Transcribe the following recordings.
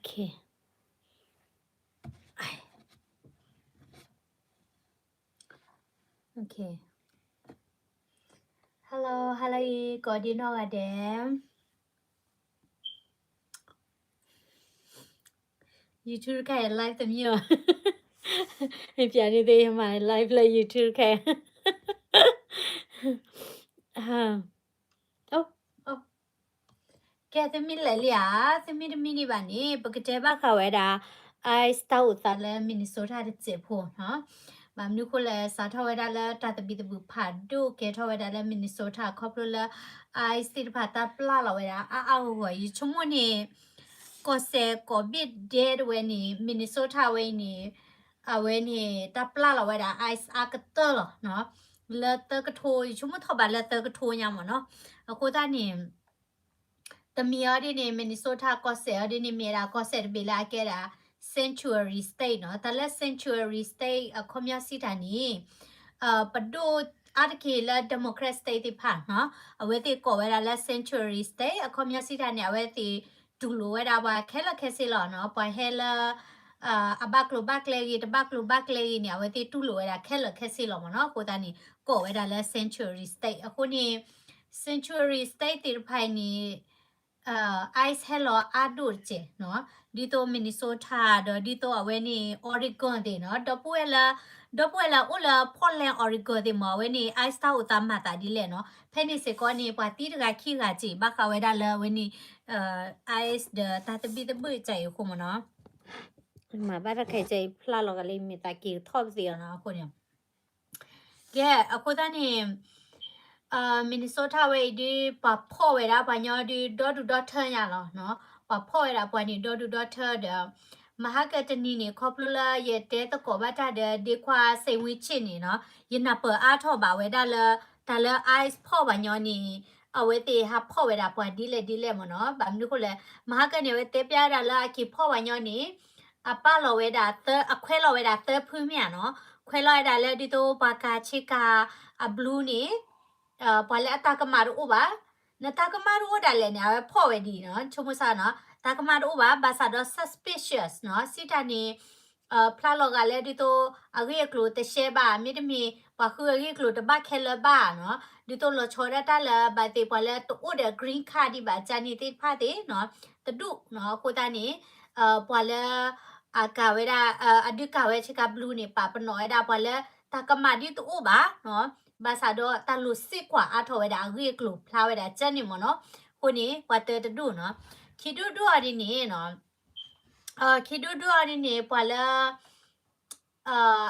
Okay. Okay. Hello, hello, ကိးဒံနီၢ်ဂၤဒဲး. YouTube တခါအံၤ live တမ့ၢ်ဘၣ်. မ့ၢ်ပျးန့ၢ်သ့ၣ်မၤ live လၢ YouTube တခါအံၤ. ကဲ သုမ့ၢ်လဲၤလံဧါ, သုမ့ၢ်တမံဒံးဘၣ်န့ၣ် ပကတဲဘၣ်ဃးဝဲဒၣ် ICE တၢ်အိၣ်သးလၢ Minnesota တစဲးဖိနီၤ. ဘၣ်မနုၤဃိလဲၣ် စးထီၣ်ဝဲဒၣ်လၢတၢ်သဘံၣ်သဘုၣ်ဖးဒိၣ်ကဲထီၣ်ဝဲဒၣ်လၢ Minnesota ခီဖျိလၢ ICE သ့ၣ်တဖၣ်တၢ်ပျၢ်လီၤဝဲဒၣ်အါအါဂီၢ်ဂီၢ် ယဆိကမိၣ်န့ၣ် ကီၢ်စဲၣ်ကိးဘ့ၣ်ဒဲးတဝဲန့ၣ် Minnesota ဝဲအံၤန့ၣ် အဝဲန့ၣ် တၢ်ပျၢ်လီၤဝဲဒၣ် ICE အါကတၢၢ်လီၤနီၤ. လၢသၢကထိ ယဆိကမိၣ်ထီၣ်ဘးလၢသၢကထိညါမ့ၢ်နီၤ. အဃိသတးန့ၣ် တမံၤအီၤဒ်န့ၣ် Minnesota ကီၢ်စဲၣ်အီၤဒ်န့ၣ် မ့ၢ်ဝဲဒၣ်ကီၢ်စဲၣ်တဘ့ၣ်လၢအကဲဒၣ် sanctuary state နီၤ. တၢ်လၢ sanctuary state အခီပညီစံးတၢ်န့ၣ် ပဒိၣ်အါတက့ၢ်လၢ Democrat state သ့ၣ်တဖၣ်နီၤ အဝဲသ့ၣ်ကိးဝဲဒၣ်လၢ sanctuary state အခီပညီစံးတၢ်န့ၣ် အဝဲသ့ၣ်တူၢ်လိာ်ဝဲဒၣ်ပှၤခဲလၢာ်ခဲဆ့လီၤနီၤ. ပှၤဟဲလၢ အဘၣ်ကျိၤဘၣ်ကျဲဂ့ၤ တဘၣ်ကျိၤဘၣ်ကျဲဂ့ၤန့ၣ် အဝဲသ့ၣ်တူၢ်လိာ်ဝဲဒၣ်ခဲလၢာ်ခဲဆ့လီၤမ့ၢ်နီၤ. အဃိသတးန့ၣ် ကိးဝဲဒၣ်လၢ sanctuary state အဃိန့ၣ် sanctuary state သ့ၣ်တဖၣ်အံၤန့ၣ် ICE ဟဲလီၤအါဒိၣ်တစဲးနီၤ. ဒ်သိး Minnesota ဒီးဒ်သိးအဝဲန့ၣ် Oregon သ့ၣ်နီၤ. ဒီပုၢ်ဝဲၢ်လၢ ဒီပုၢ်ဝဲၢ်လၢအိၣ်လၢ Portland Oregon သ့ၣ်မ့ၢ် အဝဲန့ၣ် ICE တၢ်အိၣ်သးမၤသးဒ်လဲၣ်နီၤ. ဖဲန့ၣ်စ့ၢ်ကီးန့ၣ် ပှၤသံတဂၤခံဂၤစ့ၢ် ဘၣ်ဃးဝဲဒၣ်လၢအဝဲန့ၣ် ICE ဒီးတၢ်သဘံၣ်သဘုၣ်တၢ်အံၤအဃိမ့ၢ်နီၤ. မၤဘၣ်တၢ်ခဲအံၤဖျါလီၤဂာ်လၢမ့ၢ်သးက့ၤထီၣ်ပသ့ၣ်အီၤနီၤ အဃိန့ၣ် ကဲ အဃိသတးန့ၣ် Minnesota ဝဲအံၤဒုး ပှၤဖီၣ်ဝဲဒၣ်ပှၤညီဒုး ဒီဒူၣ်ဒီထၢညါလီၤနီၤ. ပှၤဖီၣ်ဝဲဒၣ်ပှၤန့ၣ်ဒီဒူၣ်ဒီထၢဒီး မဟါကတနံၤန့ၣ် ခီဖျိလၢယတဲသကိးဘၣ်တၢ်ဒီး ဒ့ခွါစ့ဝံဆ့ၣ်န့ၣ်နီၤ ယနၢ်ပၢၢ်အါထီၣ်ဘၣ်ဝဲဒၣ်လၢ တၢ်လၢ ICE ဖီၣ်ပှၤညီန့ၣ် အဝဲသ့ၣ်ဟးဖီၣ်ဝဲဒၣ်ပှၤဒ်လဲၣ်ဒ်လဲၣ်မ့ၢ်နီၤ. ဘၣ်မနုၤဃိလဲၣ် မဟါကန့ၣ် အဝဲတဲပျးဝဲဒၣ်လၢအက့ၤဖီၣ်ပှၤညီန့ၣ် အပာ်လီၤဝဲဒၣ်သၢ အခွဲးလီၤဝဲဒၣ်သၢဖုမ့ၢ်ဧါနီၤ. ခွဲးလီၤဝဲဒၣ်လၢဒ်သိးပှၤကၤဆ့ကၤအဘျူးန့ၣ် ပှၤလၢအတၢ်ကမၣ်တအိၣ်ဘၣ်, နတၢ်ကမၣ်တအိၣ်ဒၣ်လဲာ်န့ၣ် အဝဲဖီၣ်ဝဲဒ်အံၤနီၤ, ဆိကမိၣ်ဆၢနီၤ, တၢ်ကမၣ်တအိၣ်ဘၣ်, ဘၣ်ဆၣ်ဒီး suspicious နီၤ, စံးတၢ်န့ၣ် ဖျါလီၤဂာ်လၢဒ်သိးအဂ့ၢ်အကျိၤတရှဲဘၣ်, မ့တမ့ၢ် ပှၤဃုအဂ့ၢ်အကျိၤတဘၣ်ခဲလၢာ်ဘၣ်နီၤ, ဒ်သိးလီၤဆီဒၣ်တၢ်လၢဘၣ်သ့ၣ်ပှၤလၢတအိၣ်ဒီး green card ဒံးဘၣ် ကန့ၣ်သ့ၣ်တဖၣ်သ့ၣ်နီၤ, တဒူၣ်နီၤ, အဃိသတးန့ၣ် ပှၤလၢ အကၤဝဲဒၣ် အဒုးကၤဝဲဆ့ကၤဘျူးန့ၣ် ပာ်ပနီၣ်ဝဲဒၣ်ပှၤလၢတၢ်ကမၣ်ဒ်တအိၣ်ဘၣ်နီၤ, ဘၣ်ဆၣ်ဒီးတၢ်လိာ်စ့ၢ်ကွၢ်အါထီၣ်ဝဲဒၣ်အဂ့ၢ်အကျိၤဖျါဝဲဒၣ်ကန့ၣ်မ့ၢ်နီၤ, အဃိန့ၣ် ပှၤတၢတဒူၣ်နီၤ, ခံဒူၣ်ဒူၣ်အီၤဒ်န့ၣ်နီၤ, ခံဒူၣ်ဒူၣ်အီၤဒ်န့ၣ် ပှၤလၢ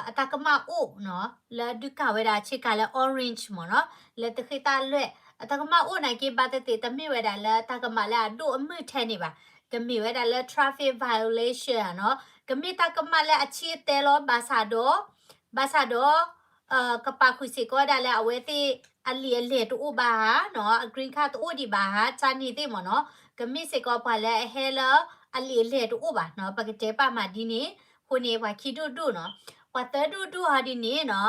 အတၢ်ကမၣ်အိၣ်နီၤ, လၢဒုးကၤဝဲဒၣ်ဆ့ကၤလၢ orange မ့ၢ်နီၤ, လၢတဃ့ၢ်တၢ်လွဲၢ် အတၢ်ကမၣ်အိၣ်နာ်က့ ဘၣ်သ့ၣ်သ့ၣ် တမ့ၢ်ဝဲဒၣ်လၢတၢ်ကမၣ်လၢအဒိၣ်အမုၢ်ထဲန့ၣ်ဘၣ်, ကမ့ၢ်ဝဲဒၣ်လၢ traffic violation နီၤ, ကမ့ၢ်တၢ်ကမၣ်လၢအဆံးအတဲလီၤ, ဘၣ်ဆၣ်ဒီး ဘၣ်ဆၣ်ဒီး ကပာ်ဃုာ်စ့ၢ်ကီးဝဲဒၣ်လၢအဝဲသ့ၣ်အလံာ်အလဲၢ်တအိၣ်ဘၣ်ဧါနီၤ, အ green card တအိၣ်ဒံးဘၣ်ဧါ, ကန့ၣ်သ့ၣ်မ့ၢ်နီၤ, ကမ့ၢ်စ့ၢ်ကီးပှၤလၢအဟဲလၢအလံာ်အလဲၢ်တအိၣ်ဘၣ်နီၤ, ပကတဲပာ်မးဒ်န့ၣ်, အဃိန့ၣ် ပှၤခံဒူၣ်ဒူၣ်နီၤ, ပှၤသၢဒူၣ်ဒူၣ်အီၤဒ်န့ၣ်နီ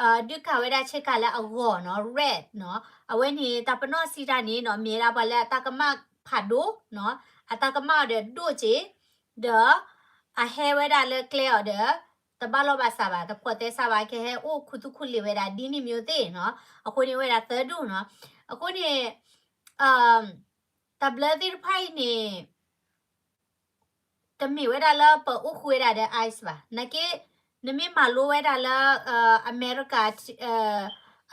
ၤ, ဒုးကၤဝဲဒၣ်ဆ့ကၤလၢအဂီၤနီၤ, red နီၤ, အဝဲန့ၣ် တၢ်ပနီၣ်စံးတၢ်န့ၣ်နီၤ, မ့ၢ်ဝဲဒၣ်ပှၤလၢအတၢ်ကမၣ်ဖးဒိၣ်နီၤ, အတၢ်ကမၣ်အီၤဒီးဒိၣ်စ့ၢ်, ဒီး အဟဲဝဲဒၣ်လၢကျဲအီၤဒီး တဘၣ်လိာ်ဘၣ်စးဘၣ်, တဖိးသဲစးဘၣ်, ကဟဲအိၣ်ခူသူၣ်ခူလံာ်ဝဲဒၣ်ဒ်န့ၣ်မ့ၢ်သ့ၣ်နီၤ, အဃိန့ၣ်ဝဲဒၣ်သၢဒူၣ်နီၤ, အဃိန့ၣ် တၢ်ဘျၢသ့ၣ်တဖၣ်အံၤန့ၣ် တမ့ၢ်ဝဲဒၣ်လၢပအိၣ်ဃူဝဲဒၣ်ဒီး ICE ဘၣ်, နာ်က့ နမ့ၢ်မၤလိဝဲဒၣ်လၢ အမဲရကၤ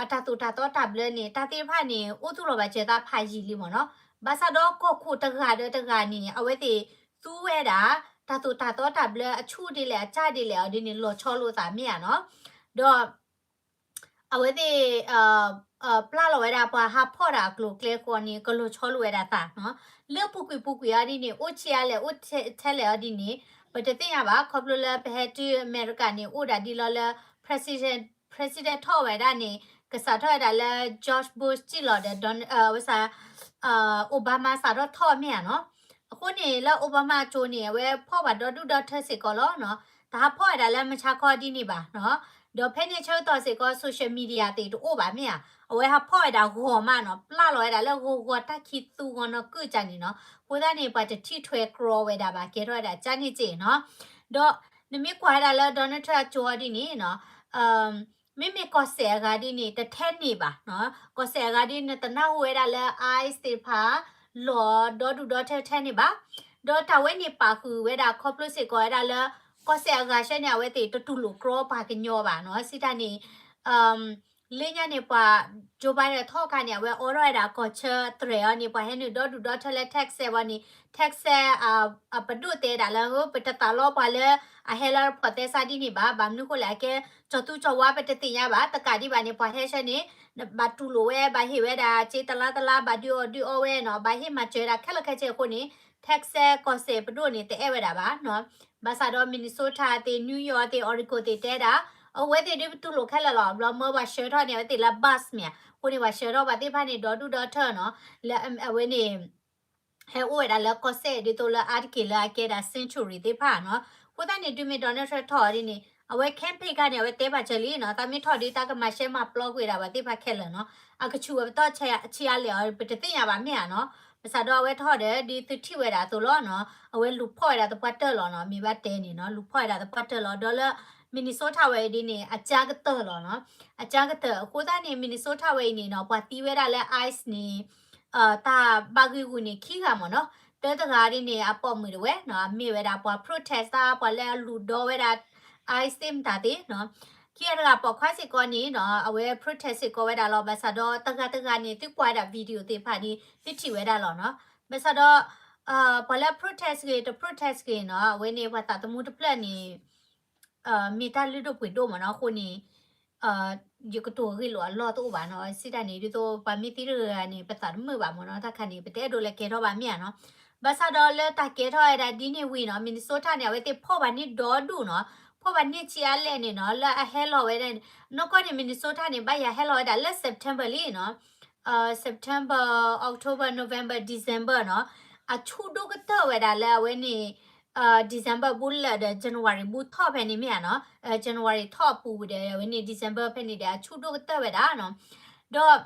အတၢ်သိၣ်တၢ်သီတၢ်ဘျၢန့ၣ် တၢ်သ့ၣ်တဖၣ်န့ၣ် အိၣ်သူၣ်လီၤဘၣ်စၢၤသးဖးယံာ်လံမ့ၢ်နီၤ, ဘၣ်ဆၣ်ဒီးကီၢ်ခိၣ်တဂၤဒီးတဂၤန့ၣ် အဝဲသ့ၣ်သူဝဲဒၣ် တၢ်သိၣ်တၢ်သီတၢ်ဘျၢအဆူၣ်ဒ်လဲၣ်အစၢ်ဒ်လဲၣ်အီၤဒ်န့ၣ် လီၤဆီလိာ်သးမ့ၢ်ဧါနီၤ, ဒီး အဝဲသ့ၣ် ပျၢ်လီၤဝဲဒၣ်ပှၤဟးဖီၣ်တၢ်အကျိၤအကျဲအဃိန့ၣ် ကလီၤဆီလိာ်ဝဲဒၣ်သးနီၤ, လၢပူၤကွံာ်ပူၤကွံာ်အီၤဒ်န့ၣ် အိၣ်ဆံးအါလဲၣ်အိၣ်ထဲလဲၣ်အီၤဒ်န့ၣ် ပတသ့ၣ်ညါဘၣ်, ခီဖျိလၢပဟဲတုၤအမဲရကၤန့ၣ် အိၣ်ဒၣ်ဒ်လီၤလၢ president ထီၣ်ဝဲဒၣ်န့ၣ် ကစးထီၣ်ဝဲဒၣ်လၢ George Bush စံၣ်လီၤဒီး အဝဲစး Obama စးထီၣ်ထီၣ်မ့ၢ်ဧါနီၤ, အဃိန့ၣ် လၢ Obama အစိၤန့ၣ် အဝဲဖီၣ်ပှၤဒီဒူၣ်ဒီထၢစ့ၢ်ကီးလီၤနီၤ, တဟးဖီၣ်ဝဲဒၣ်လၢမုၢ်ဆါခီဒ်န့ၣ်ဘၣ်နီၤ, ဒီးဖဲန့ၣ်ဆၢကတီၢ်စ့ၢ်ကီး social media သ့ၣ်တအိၣ်ဘၣ်မ့ၢ်ဧါ, အဝဲဟးဖီၣ်ဝဲဒၣ်ဂီၤမးနီၤ, ပျၢ်လီၤဝဲဒၣ်လၢဂီၤဂီၤတၢ်ခံသူဂီၤနီၢ်ကုၣ်ကန့ၣ်နီၤ, အဃိသတးန့ၣ် ပှၤတထံၣ်ထွဲကြီဝဲဒၣ်ဘၣ် ကဲထီၣ်ဝဲဒၣ်ကန့ၣ်က့ၢ်နီၤ, ဒီးနမ့ၢ်ကွၢ်ဝဲဒၣ်လၢ Donald Trump အကၠိဒ်န့ၣ်နီၤ မ့မ့ၢ်ကီၢ်စဲၣ်အဂၤဒ်န့ၣ် တထဲန့ၣ်ဘၣ်နီၤ, ကီၢ်စဲၣ်အဂၤဒ်နတနၢ်ဟူဝဲဒၣ်လၢ ICE သ့ၣ်တဖၣ် လီၤဒီဒူၣ်ဒီထၢထဲန့ၣ်ဘၣ်, ဒီးတၢ်ဝဲန့ၣ်ပာ်ဃုာ်ဝဲဒၣ်ခီဖျိစ့ၢ်ကီးဝဲဒၣ်လၢ ကီၢ်စဲၣ်အဂၤဆၢန့ၣ် အဝဲသ့ၣ်တတူၢ်လိာ်ကြီပှၤကညီဘၣ်နီၤ, စံးတၢ်န့ၣ် လၢညါန့ၣ် ပှၤ Joe Biden ထီၣ်ခါန့ၣ် အဝဲအိးထီၣ်ဝဲဒၣ်ကီၢ်ဆၢသရဲးအီၤန့ၣ် ပှၤဟဲနုာ်ဒီဒူၣ်ဒီထၢလၢ Texas ဝဲန့ၣ် Texas အပဒိၣ်တဲဒၣ်လၢ ပတသးလီပှၤလၢအဟဲလၢဖီၣ်သဲစးဒ်န့ၣ်ဘၣ်, ဘၣ်မနုၤဃိလဲၣ် အကဲကၠီၤသူကၠီၤဝါပတသ့ၣ်ညါဘၣ်, တကးဒံးဘၣ်န့ၣ် ပှၤဟဲဆၢန့ၣ် ဘၣ်တူၢ်လိာ်ဝဲ ဘၣ်ဟ့ၣ်ဝဲဒၣ်စ့တလါတလါ ဘၣ်ဒုးအီၣ်ဒုးအီဝဲနီၤ, ဘၣ်ဟ့ၣ်မၤစၢၤဒၣ်ခဲလၢာ်ခဲဆ့အဃိန့ၣ် Texas ကီၢ်စဲၣ်ပဒိၣ်န့ၣ် တအဲၣ်ဝဲဒၣ်ဘၣ်နီၤ, ဘၣ်ဆၣ်ဒီး Minnesota သ့ၣ် New York သ့ၣ် Oregon သ့ၣ်တဲဒၣ် အဝဲသ့ၣ်ဒုးပတူၢ်လိာ်ခဲလၢာ်လီၤ, ဘျီမၢပှၤဆှၢထီၣ်န့ၣ် အဝဲသ့ၣ်လၢ bus မ့ၢ်ဧါ, အဃိန့ၣ် ပှၤဆှၢထီၣ်ပှၤသ့ၣ်တဖၣ်န့ၣ် ဒီဒူၣ်ဒီထၢနီၤ, လၢအဝဲန့ၣ် ဟဲအိၣ်ဝဲဒၣ်လၢကီၢ်စဲၣ်ဒ်သိးလၢအါတက့ၢ်လၢအကဲဒၣ် sanctuary သ့ၣ်တဖၣ်နီၤ, အဃိသတးန့ၣ် တုၤမ့ၢ် Donald Trump ထီၣ်ဒ်န့ၣ် အဝဲ campaign ခါန့ၣ် အဝဲတဲဘၣ်စၢၤလံနီၤ, သးမ့ၢ်ထီၣ်ဒ်တၢ်ကမၤရှဲမၤပျီကွံာ်ဒၣ်ပှၤသ့ၣ်တဖၣ်ခဲလၢာ်နီၤ, အကဆူးအပတီၢ်ဆံးအါလဲၣ်အီၤ ပတသ့ၣ်ညါဘၣ်မ့ၢ်ဧါနီၤ, ဘၣ်ဆၣ်ဒီးအဝဲထီၣ်ဒီး ဒ်သုထံၣ်ဝဲဒၣ်အသိးလီၤနီၤ, အဝဲလူၤဖီၣ်ဝဲဒၣ်သပှၢ်တၢၢ်လီၤနီၤ, မ့ၢ်ဘၣ်တဲန့ၣ်နီၤ, လူၤဖီၣ်ဝဲဒၣ်သပှၢ်တၢၢ်လီၤ, ဒီးလၢ Minnesota ဝဲအံၤဒ်န့ၣ် အကါကတၢၢ်လီၤနီၤ, အကါကတၢၢ်အဃိသတးန့ၣ် Minnesota ဝဲအံၤန့ၣ်နီၤ ပှၤသံဝဲဒၣ်လၢ ICE န့ၣ် တၢ်ဘၣ်ဂံာ်ဂူာ်န့ၣ် ခံဂၤမ့ၢ်နီၤ, တၢတဂၤဒ်န့ၣ် အပိာ်မုၣ်တဝဲနီၤ, အမ့ၢ်ဝဲဒၣ်ပှၤ protest တၢ် ပှၤလၢအလူၤဒီဝဲဒၣ် ICE သ့ၣ်မတၤသ့ၣ်နီၤ, ခံဂၤတဂၤပိာ်ခွါစ့ၢ်ကီးန့ၣ်နီၤ အဝဲ protest စ့ၢ်ကီးဝဲဒၣ်လီၤ, ဘၣ်ဆၣ်ဒီးတဂၤတဂၤန့ၣ် သုကွၢ်ဒၣ် video သ့ၣ်တဖၣ်န့ၣ် သုထံၣ်ဝဲဒၣ်လီၤနီၤ, ဘၣ်ဆၣ်ဒီး ပှၤလၢ protest ဂ့ၤ တ protest ဂ့ၤနီၤ, အဝဲန့ၣ် ပှၤသးသမူတဖျၢၣ်န့ၣ် မ့ၢ်တၢ်လုၢ်ဒိၣ်ပှ့ၤဒိၣ်မ့ၢ်နီၤ, အဃိန့ၣ် ယကတိၤဂ့ၢ်လိာ်အလီၢ်တအိၣ်ဘၣ်နီၤ, စံးတၢ်န့ၣ် ဒ်သိးပှၤမ့ၢ်သံတဂၤဂၤန့ၣ် ပသးတမုာ်ဘၣ်မ့ၢ်နီၤ, တၢ်ခါန့ၣ် ပတအဲၣ်ဒိးလဲၤကဲထီၣ်ဘၣ်မ့ၢ်ဧါနီၤ, ဘၣ်ဆၣ်ဒီးလၢတၢ်ကဲထီၣ်ဝဲဒၣ်ဒ်န့ၣ်ဝံၤနီၤ, Minnesota န့ၣ် အဝဲသ့ၣ်ဖီၣ်ဘၣ်န့ၢ်ဒီဒူၣ်နီၤ, ဖီၣ်ဘၣ်န့ၢ်ဆံးအါလဲၣ်န့ၣ်နီၤ, လၢအဟဲလီၤဝဲဒၣ် နီၢ်ကီၢ်န့ၣ် Minnesota န့ၣ် ဘၣ်ယၤဟဲလီၤဝဲဒၣ်လၢ September လံနီၤ, September, October, November, December နီၤ, အဆူၣ်ဒိၣ်ကတၢၢ်ဝဲဒၣ်လၢအဝဲန့ၣ် December ဘူးလၢာ်ဒီး January ဘူးထီၣ်ဖဲန့ၣ်မ့ၢ်ဧါနီၤ, January ထီၣ်အပူၤဒီး အဝဲန့ၣ် December ဖဲန့ၣ်ဒီး အဆူၣ်ဒိၣ်ကတၢၢ်ဝဲဒၣ်နီၤ, ဒီး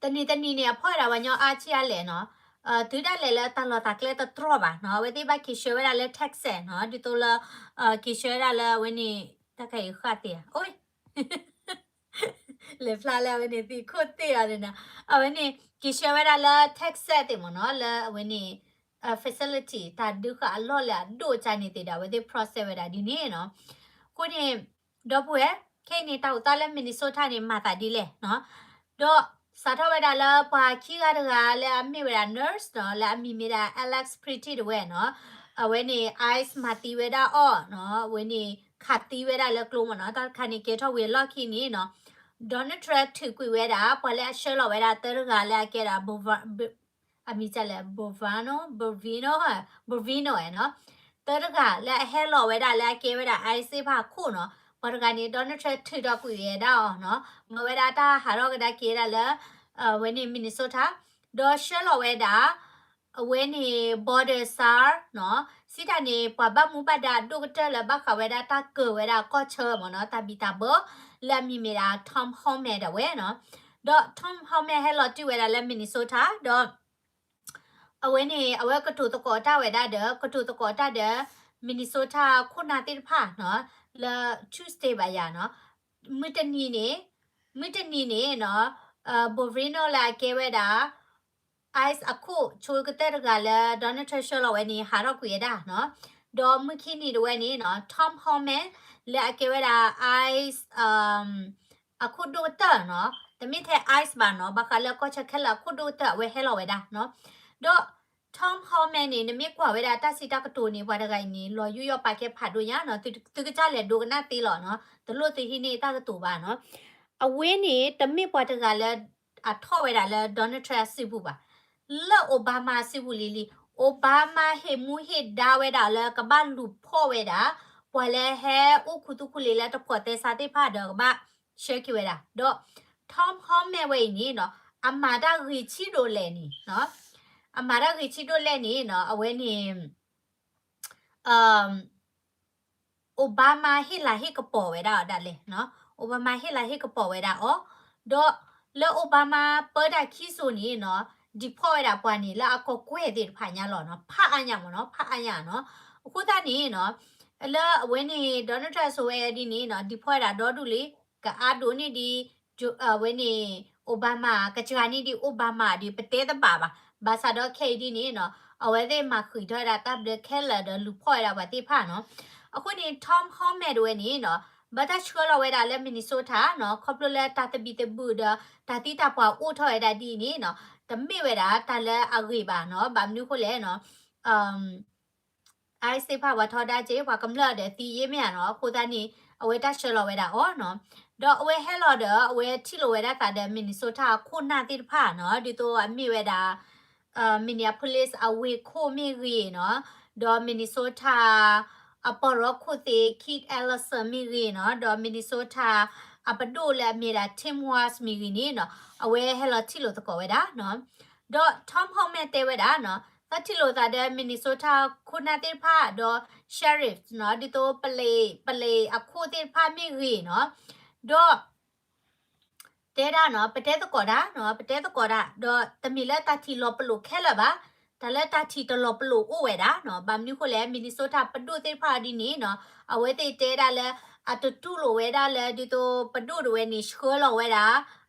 တနံၤတနံၤန့ၣ် အဖီၣ်ဝဲဒၣ်ပှၤကညီအါဆံးအါလဲၣ်နီၤ, တုၤဒၣ်လဲာ်လၢတၢ်လီၢ်တၢ်ကျဲတတြီၢ်ဘၣ်နီၤ, အဝဲသ့ၣ်ဘၣ်က့ၤဆှၢဝဲဒၣ်လၢ Texas နီၤ, ဒ်သိးလၢ က့ၤဆှၢဝဲဒၣ်လၢအဝဲန့ၣ် တၢ်ခါအံၤဃၣ်သ့ဧါ, အိ လဲၤဖျါလၢအဝဲန့ၣ် သံၣ်ခိၣ်သ့ၣ်အီၤန့ၣ်နီၤ, အဝဲန့ၣ် က့ၤဆှၢဝဲဒၣ်လၢ Texas သ့ၣ်မ့ၢ်နီၤ, လၢအဝဲန့ၣ် facility တၢ်ဒုးဃာ်အလီၢ်လၢအဒိၣ်ကၢန့ၣ်သ့ၣ်ဒီး အဝဲသ့ၣ် process ဝဲဒၣ်ဒ်န့ၣ်နီၤ, အဃိန့ၣ် ဒီပုၢ်ဝဲၢ် ခဲအံၤန့ၣ် တၢ်အိၣ်သးလၢ Minnesota န့ၣ် မၤသးဒ်လဲၣ်နီၤ, ဒီးစးထီၣ်ဝဲဒၣ်လၢပှၤခံဂၤတဂၤလၢအမ့ၢ်ဝဲဒၣ် nurse နီၤ, လၢအမံၤမ့ၢ်ဒၣ် Alex Pretty တဝဲနီၤ, အဝဲန့ၣ် ICE မၤသံဝဲဒၣ်အီၤနီၤ, အဝဲန့ၣ် ခးသံဝဲဒၣ်လၢကျိမ့ၢ်နီၤ, တၢ်တခါန့ၣ်ကဲထီၣ်ဝံၤအလီၢ်ခံန့ၣ်နီၤ, Donald Trump ထုးကွံာ်ဝဲဒၣ် ပှၤလၢအဆှၢလီၤဝဲဒၣ်တၢတဂၤလၢအကဲဒၣ် Bovino, အမံၤဒ်လဲၣ် Bovino, Bovino, Bovino နီၤ, တၢတဂၤလၢအဟဲလီၤဝဲဒၣ်လၢအကဲဝဲဒၣ် ICE သ့ၣ်တဖၣ်အခိၣ်နီၤ, ပှၤတဂၤန့ၣ် Donald Trump ထုးထီၣ်ကွံာ်ဝဲဒၣ်အီၤနီၤ, မၢဝဲဒၣ်တၢ်ဟးထီၣ်ကဒါက့ၤဝဲဒၣ်လၢ အဝဲန့ၣ် Minnesota, ဒီးဆှၢလီၤဝဲဒၣ် အဝဲန့ၣ် border czar နီၤ, စံးတၢ်န့ၣ် ပှၤဘၣ်မူဘၣ်ဒါအဒိၣ်ကတၢၢ်လၢဘၣ်ဃးဝဲဒၣ်တၢ်ကၢၤဝဲဒၣ်ကီၢ်ဆၢမ့ၢ်နီၤ, တၢ်ဘံၣ်တၢ်ဘၢ လၢအမံၤမ့ၢ်ဒၣ် Tom Homan တဝဲနီၤ, ဒီး Tom Homan ဟဲလီၤတံၢ်ဝဲဒၣ်လၢ Minnesota ဒီး အဝဲန့ၣ် အဝဲကတိၤသကိးတၢ်ဝဲဒၣ်ဒီး ကတိၤသကိးတၢ်ဒီး Minnesota ခိၣ်နၢ်သ့ၣ်တဖၣ်နီၤ, လၢ Tuesday ဘၣ်ယၤနီၤ, မုၢ်တနံၤန့ၣ် မုၢ်တနံၤန့ၣ်နီၤ, Bovino လၢအကဲဝဲဒၣ် ICE အခိၣ်ဆိကတၢၢ်တဂၤလၢ Donald Trump ဆှၢလီၤဝဲန့ၣ် ဟးထီၣ်ကွံာ်ဝဲဒၣ်နီၤ, ဒီးမုၢ်ခံနံၤတဝဲန့ၣ်နီၤ Tom Homan လၢအကဲဝဲဒၣ် ICE အခိၣ်ဒိၣ်ကတၢၢ်နီၤ, တမ့ၢ်ထဲ ICE ဘၣ်နီၤ, ဘၣ်ဃးလၢကီၢ်ဆၢခဲလၢာ်အခိၣ်ဒိၣ်ကတၢၢ် အဝဲဟဲလီၤဝဲဒၣ်နီၤ, ဒီး Tom Homan န့ၣ် နမ့ၢ်ကွၢ်ဝဲဒၣ်တၢ်စံးတၢ်ကတိၤန့ၣ် ပှၤတဂၤအံၤန့ၣ် လီၤယူးယီၣ်ပာ်ကဲဖးဒိၣ်ညါနီၤ, သုကစၢ်လဲၤဒိကနၣ်သ့လီၤနီၤ, တလိၣ်သုဟံးန့ၢ်တၢ်ကတိၤဘၣ်နီၤ, အဝဲန့ၣ် တမ့ၢ်ပှၤတဂၤလၢ အထီၣ်ဝဲဒၣ်လၢ Donald Trump အစုပူၤဘၣ်, လၢ Obama အစုပူၤလံၤလံၤ, Obama ဟ့ၣ်မူဟ့ၣ်ဒါဝဲဒၣ်လၢကဘၣ်လူၤဖီၣ်ဝဲဒၣ် ပှၤလၢဟဲအိၣ်ခူသူၣ်ခူလံၤလၢတဖိးသဲစးသ့ၣ်တဖၣ်ဒီးကဘၣ်ဆှၢက့ၤဝဲဒၣ်, ဒီး Tom Homan ဝဲအံၤန့ၣ်နီၤ အမၤတၢ်ဂ့ၤဆံးဒိၣ်လဲၣ်န့ၣ်, အမၤတၢ်ဂ့ၤဆံးဒိၣ်လဲၣ်န့ၣ်နီၤ အဝဲန့ၣ် Obama ဟ့ၣ်လၤဟ့ၣ်ကပီၤဝဲဒၣ်အီၤဒၣ်လဲာ်နီၤ, Obama ဟ့ၣ်လၤဟ့ၣ်ကပီၤဝဲဒၣ်အီၤ, ဒီးလၢ Obama ပၢတၢ်ခံစိၤန့ၣ်နီၤ, deport ဝဲဒၣ်ပှၤန့ၣ် လၢအကီၢ်ကွဲၢ်သ့ၣ်တဖၣ်ညါလီၤနီၤ, ဖးအါညါမ့ၢ်နီၤ, ဖးအါညါနီၤ. အဃိသတးန့ၣ်နီၤ, လၢအဝဲန့ၣ် Donald Trump စိၤဝဲဒ်န့ၣ်နီၤ, deport ဝဲဒၣ်ဒီဒူၣ်လံ, ကအါဒိၣ်န့ၢ်ဒံး အဝဲန့ၣ် Obama ကစှၤန့ၢ်ဒံး Obama ဒီး ပတဲတဘၣ်ဘၣ်. ဘၣ်ဆၣ်ဒီးခဲအံၤဒ်န့ၣ်နီၤ, အဝဲသ့ၣ်မၤဃံးထီၣ်ဝဲဒၣ်တၢ်ဘျၢခဲလၢာ်ဒီးလူၤဖီၣ်ဝဲဒၣ်ပှၤသ့ၣ်တဖၣ်နီၤ. အဃိန့ၣ် Tom Homan တဝဲန့ၣ်နီၤ, ဘၣ်တၢ်ဆှၢလီၤဝဲဒၣ်လၢ Minnesota နီၤ, ခီဖျိလၢတၢ်သဘံၣ်သဘုၣ်ဒီး တၢ်သံတၢ်ပှၢ်အိၣ်ထီၣ်ဝဲဒၣ်ဒ်အံၤန့ၣ်နီၤ, တမ့ၢ်ဝဲဒၣ်တၢ်လၢအဂ့ၤဘၣ်နီၤ. ဘၣ်မနုၤအဃိလဲၣ်နီၤ, ICE သ့ၣ်တဖၣ်ပှၤထီဒါက့ၤ ပှၤကမျၢၢ်ဒီးသံယ့ၢ်မ့ၢ်ဧါနီၤ, အဃိသတးန့ၣ် အဝဲတၢ်ဆှၢလီၤဝဲဒၣ်အီၤနီၤ. ဒီးအဝဲဟဲလီၤဒီး အဝဲထံၣ်လိာ်ဝဲဒၣ်သးဒီး Minnesota အခိၣ်နၢ်သ့ၣ်တဖၣ်နီၤ, ဒ်သိးအမ့ၢ်ဝဲဒၣ် Minneapolis အဝ့ၢ်ခိၣ်မ့ၢ်ဂ့ၤနီၤ, ဒီး Minnesota အပီၢ်ရီခိၣ်သ့ၣ် Keith Ellison မ့ၢ်ဂ့ၤနီၤ, ဒီး Minnesota အပဒိၣ်လၢအမ့ၢ်ဒၣ် Tim Walz မ့ၢ်ဂ့ၤန့ၣ်နီၤ, အဝဲဟဲလီၤထံၣ်လိာ်သကိးဝဲဒၣ်နီၤ. ဒီး Tom Homan တဲဝဲဒၣ်နီၤ, သးထံၣ်လိာ်သးဒီး Minnesota ခိၣ်နၢ်သ့ၣ်တဖၣ် ဒီး sheriff နီၤ, ဒ်သိး ပလံး ပလံးအခိၣ်သ့ၣ်တဖၣ်မ့ၢ်ဂ့ၤနီၤ, ဒီး တဲဒၣ်နီၤ, ပတဲသကိးတၢ်နီၤ, ပတဲသကိးတၢ်, ဒီးတမ့ၢ်လၢတၢ်ထံၣ်လီၤပလိာ်ခဲလၢာ်ဘၣ်, တၢ်လၢတၢ်ထံၣ်တလီၤပလိာ်အိၣ်ဝဲဒၣ်နီၤ. ဘၣ်မနုၤအဃိလဲၣ်, Minnesota ပဒိၣ်သ့ၣ်တဖၣ်ဒ်န့ၣ်နီၤ, အဝဲသ့ၣ်တဲဒၣ်လၢ အတတူၢ်လိာ်ဝဲဒၣ်လၢ ဒ်သိးပဒိၣ်တဝဲန့ၣ် ဆှၢလီၤဝဲဒၣ်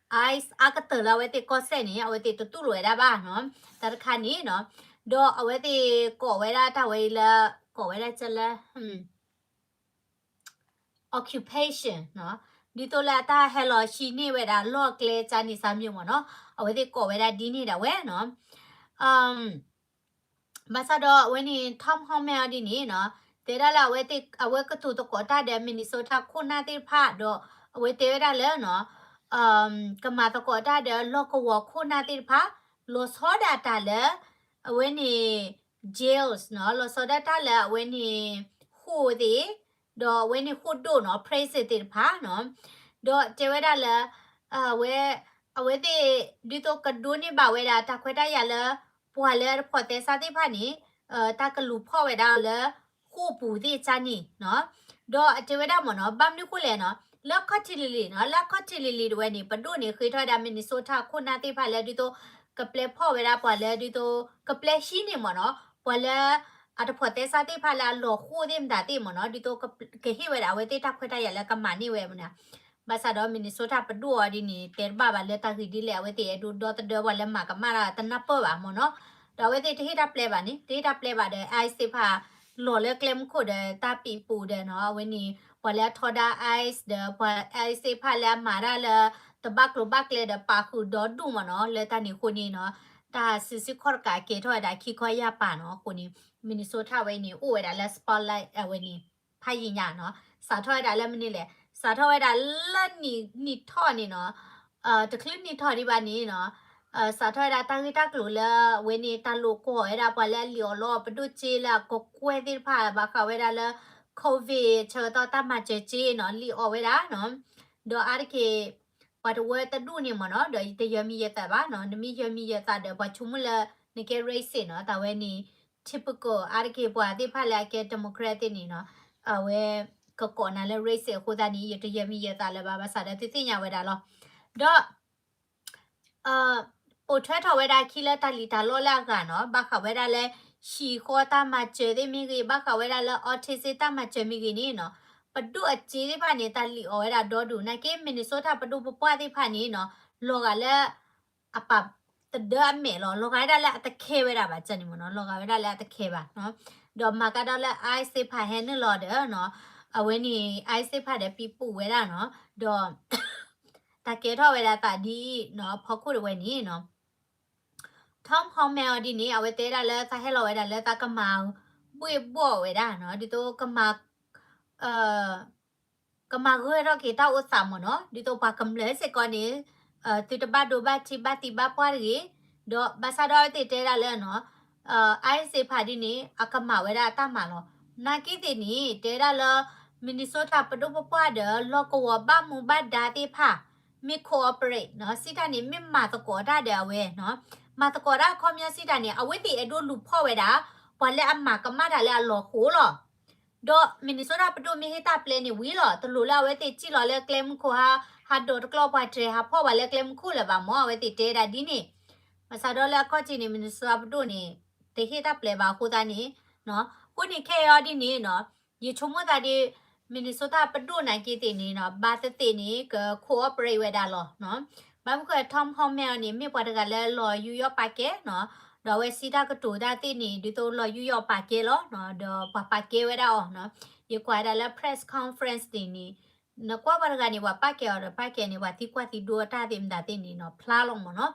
ICE အါကတၢၢ်လၢအဝဲသ့ၣ်ကီၢ်စဲၣ်န့ၣ် အဝဲသ့ၣ်တတူၢ်လိာ်ဝဲဒၣ်ဘၣ်နီၤ, တၢ်တခါန့ၣ်နီၤ, ဒီးအဝဲသ့ၣ်ကိးဝဲဒၣ်တၢ်ဝဲအံၤလၢ ကိးဝဲဒၣ်ကလၢ occupation နီၤ, ဒ်သိးလၢအတၢ်ဟဲလီၤဟံးန့ၢ်ဝဲဒၣ်လီၢ်ကျဲကန့ၣ် စၢ်မၠိၣ်မ့ၢ်နီၤ, အဝဲသ့ၣ်ကိးဝဲဒၣ်ဒ်န့ၣ်ဒၣ်ဝဲနီၤ. ဘၣ်ဆၣ်ဒီးအဝဲန့ၣ် Tom Homan အီၤဒ်န့ၣ်နီၤ, တဲဒၣ်လၢအဝဲသ့ၣ် အဝဲကတိၤသကိးတၢ်ဒီး Minnesota ခိၣ်နၢ်သ့ၣ်တဖၣ်ဒီး အဝဲတဲဝဲဒၣ်လၢနီၤ, ကမၤသကိးတၢ်ဒီးလီၢ်ကဝီၤခိၣ်နၢ်သ့ၣ်တဖၣ်, လီၤဆီဒၣ်တၢ်လၢ အဝဲန့ၣ် jails နီၤ, လီၤဆီဒၣ်တၢ်လၢအဝဲန့ၣ် ဃိာ်သ့ၣ်, ဒီးအဝဲန့ၣ်ဃိာ်ဒိၣ်နီၤ, prison သ့ၣ်တဖၣ်နီၤ, ဒီးတဲဝဲဒၣ်လၢ အဝဲ အဝဲသ့ၣ် ဒ်သိးကဒိးန့ၢ်ဘၣ်ဝဲဒၣ်တၢ်ခွဲးတၢ်ယာ်လၢ ပှၤလၢအတဖိးသဲစးသ့ၣ်တဖၣ်န့ၣ် တၢ်ကလူၤဖီၣ်ဝဲဒၣ်လၢ ဃိာ်ပူၤသ့ၣ်ကန့ၣ်နီၤ, ဒီးအတဲဝဲဒၣ်မ့ၢ်နီၤ, ဘၣ်မနုၤဃိလဲၣ်နီၤ, လၢခီၣ်ထံးလံၤလံၤနီၤ, လၢခီၣ်ထံးလံၤလံၤတဝဲန့ၣ် ပဒိၣ်န့ၣ်ဃ့ထီၣ်ဝဲဒၣ် Minnesota ခိၣ်နၢ်သ့ၣ်တဖၣ်လၢဒ်သိး ကပျဲဖီၣ်ဝဲဒၣ်ပှၤလၢဒ်သိး ကပျဲဟံးန့ၢ်မ့ၢ်နီၤ, ပှၤလၢ အတဖိးသဲစးသ့ၣ်တဖၣ်လၢအလီၤဃိာ်သ့ၣ်မတၤသ့ၣ်မ့ၢ်နီၤ, ဒ်သိး ကဟ့ၣ်ဝဲဒၣ်အဝဲသ့ၣ်တၢ်ခွဲးတၢ်ယာ်လၢကမၤန့ၢ်ဝဲမ့ၢ်နီၤ, ဘၣ်ဆၣ်ဒီး Minnesota ပဒိၣ်အီၤဒ်န့ၣ် တဲတဘၣ်ဘၣ်လၢတၢ်ဂ့ၢ်ဒ်လဲၣ်, အဝဲသ့ၣ်အဲၣ်ဒိးဒီသဒၢပှၤလၢမၤကမၣ်တၢ်တနၢ်ပၢၢ်ဘၣ်မ့ၢ်နီၤ, ဒီးအဝဲသ့ၣ်တဟ့ၣ်တၢ်ပျဲဘၣ်န့ၣ် တဟ့ၣ်တၢ်ပျဲဘၣ်ဒီး ICE သ့ၣ်တဖၣ် လီၤလၢကျဲမူခိၣ်ဒီးတၢ်ပံးပူၤဒီးနီၤ, အဝဲန့ၣ် ပှၤလၢအထီဒါ ICE ဒီးပှၤ ICE သ့ၣ်တဖၣ်လၢအမၤတၢ်လၢ တဘၣ်ကျိၤဘၣ်ကျဲဒီးပာ်ဃုာ်ဒီဒူၣ်မ့ၢ်နီၤ, လၢတၢ်န့ၣ်အဃိန့ၣ်နီၤ, တၢ်စုဆူၣ်ခီၣ်တကးကဲထီၣ်ဝဲဒၣ်ခံခီယၢ်ပၤနီၤ, အဃိန့ၣ် Minnesota ဝဲအံၤန့ၣ် အိၣ်ဝဲဒၣ်လၢ spotlight အဝဲန့ၣ် ဖးယံာ်ညါနီၤ, စးထီၣ်ဝဲဒၣ်လၢမနုၤလဲၣ်, စးထီၣ်ဝဲဒၣ်လၢနံၣ်ထီၣ်န့ၣ်နီၤ, တချုးနံၣ်ထီၣ်ဒံးဘၣ်န့ၣ်နီၤ, စးထီၣ်ဝဲဒၣ်တၢ်ဂ့ၢ်တၢ်ကျိၤလၢအဝဲန့ၣ် တၢ်လိာ်ကွီၢ်ဝဲဒၣ်ပှၤလၢအလံၣ်အီၣ်လီအီၣ်ပဒိၣ်စ့လၢအကီၢ်ကွဲၢ်သ့ၣ်တဖၣ် ဘၣ်ဃးဝဲဒၣ်လၢ COVID ဆၢကတီၢ်တၢ်မၤစၢၤစ့နီၤ, လံၣ်အီၣ်ဝဲဒၣ်နီၤ, ဒီးအါတက့ၢ် ပှၤတဝၢတဒူၣ်န့ၣ်မ့ၢ်နီၤ, ဒီးယတယၢၤမံၤယၢၤသးဘၣ်နီၤ, နမ့ၢ်ယၢၤမံၤယၢၤသးဒီး ပှၤဆိကမိၣ်လၢ နကဲ racist နီၤ, တၢ်ဝဲန့ၣ် typical အါတက့ၢ်ပှၤသ့ၣ်တဖၣ်လၢအကဲ Democrat သ့ၣ်န့ၣ်နီၤ, အဝဲကကိးနၤလၢ racist အဃိသတးန့ၣ် ယတယၢၤမံၤယၢၤသးလၢၤဘၣ်, ဘၣ်ဆၣ်ဒီးသုသ့ၣ်ညါဝဲဒၣ်လီၤ, ဒီး ပိာ်ထွဲထီၣ်ဝဲဒၣ်အခံလၢတၢ်လံၣ်တၢ်လီလၢအဂၤနီၤ, ဘၣ်ဃးဝဲဒၣ်လၢ ဟံၣ်ဃီတၢ်မၤစၢၤသ့ၣ်မ့ၢ်ဂ့ၤ, ဘၣ်ဃးဝဲဒၣ်လၢ autism တၢ်မၤစၢၤမ့ၢ်ဂ့ၤန့ၣ်နီၤ, ပဒိၣ်အစ့သ့ၣ်တဖၣ်န့ၣ် တၢ်လံၣ်အီၣ်ဝဲဒၣ်ဒီဒူၣ်, နာ်က့ Minnesota ပဒိၣ်ပပှၢ်သ့ၣ်တဖၣ်န့ၣ်နီၤ, လီၤဂာ်လၢ အပာ်သဒၢအမဲာ်လီၤ, လီၤဂာ်ဝဲဒၣ်လၢအတခဲဝဲဒၣ်ဘၣ်န့ၣ်မ့ၢ်နီၤ, လီၤဂာ်ဝဲဒၣ်လၢအတခဲဘၣ်နီၤ, ဒီးမၤကဒီးလၢ ICE သ့ၣ်တဖၣ်ဟဲနုာ်လီၤဒီးနီၤ, အဝဲန့ၣ် ICE သ့ၣ်တဖၣ်ဒီးပံးပူၤဝဲဒၣ်နီၤ, ဒီး တၢ်ကဲထီၣ်ဝဲဒၣ်သးဒ်အံၤနီၤ, အဖီခိၣ်တဝဲန့ၣ်နီၤ, Tom Homan အီၤဒ်န့ၣ် အဝဲတဲဒၣ်လၢသးဟဲလီၤဝဲဒၣ်လၢသးကမၤဘှ့ၣ်ဘှီၣ်ဝဲဒၣ်နီၤ, ဒ်သိးကမၤ ကမၤဂၢၢ်ထီၣ်က့ၤတၢ်အိၣ်သးမ့ၢ်နီၤ, ဒ်သိးပှၤကမျၢၢ်စ့ၢ်ကီးန့ၣ် သုတဘၣ်ဒိဘၣ်ထံးဘၣ်သံဘၣ်ပှၢ်တဂ့ၤ, ဒီးဘၣ်ဆၣ်ဒီးအဝဲသ့ၣ်တဲဒၣ်လၢနီၤ, ICE သ့ၣ်တဖၣ်ဒ်န့ၣ် အကမၤဝဲဒၣ်အတၢ်မၤလီၤ. နာ်က့သ့ၣ်န့ၣ် တဲဒၣ်လၢ Minnesota ပဒိၣ်ပပှၢ်ဒီး လီၢ်ကဝီၤဘၣ်မူဘၣ်ဒါသ့ၣ်တဖၣ် မ့ၢ် cooperate နီၤ, စံးတၢ်န့ၣ် မ့ၢ်မၤသကိးတၢ်ဒီးအဝဲနီၤ, မၤသကိးတၢ်အခီပညီစံးတၢ်န့ၣ် အဝဲသ့ၣ်အဲၣ်ဒိးလူၤဖီၣ်ဝဲဒၣ် ပှၤလၢအမၤကမၣ်တၢ်လၢအလီၤဃိလီၤ. ဒီး Minnesota ပဒိၣ်မ့ၢ်ဟ့ၣ်တၢ်ပျဲန့ၣ်ဝံၤလီၤ, တလိၣ်လၢအဝဲသ့ၣ်စံၣ်လီၤလၢကျဲမုၢ်ခိၣ်ဟါ, ဟးဒိးတကျီပှၤတြဲၤဟးဖီၣ်ပှၤလၢကျဲမုၢ်ခိၣ်လၢၤဘၣ်မၢ်, အဝဲသ့ၣ်တဲဒၣ်ဒ်န့ၣ်. ဘၣ်ဆၣ်ဒီးလၢအခီၣ်ထံးန့ၣ် Minnesota ပဒိၣ်န့ၣ် တဟ့ၣ်တၢ်ပျဲဘၣ်အဃိသတးန့ၣ်, အဃိန့ၣ်ခဲအံၤဒ်န့ၣ်နီၤ, ယဆိကမိၣ်သးဒီး Minnesota ပဒိၣ်နာ်က့သ့ၣ်န့ၣ်နီၤ, ဘၣ်သ့ၣ်သ့ၣ်န့ၣ် က cooperate ဝဲဒၣ်လီၤ. ဘၣ်မနုၤဃိ Tom Homan န့ၣ် မ့ၢ်ပှၤတဂၤလၢလီၤယူးယီၣ်ပာ်ကဲနီၤ, ဒီးအဝဲစံးတၢ်ကတိၤတၢ်သ့ၣ်န့ၣ် ဒ်သိးလီၤယူးယီၣ်ပာ်ကဲလီၤ, ဒီးပှၤပာ်ကဲဝဲဒၣ်အီၤနီၤ. ယကွၢ်ဝဲဒၣ်လၢ press conference န့ၣ်န့ၣ်, နကွၢ်ပှၤတဂၤန့ၣ် ပှၤပာ်ကဲအီၤဒီးပာ်ကဲန့ၣ် ပှၤသံကွၢ်သံဒိအတၢ်သ့ၣ်မတၤသ့ၣ်န့ၣ်နီၤ ဖျါလီၤမၢ်နီၤ.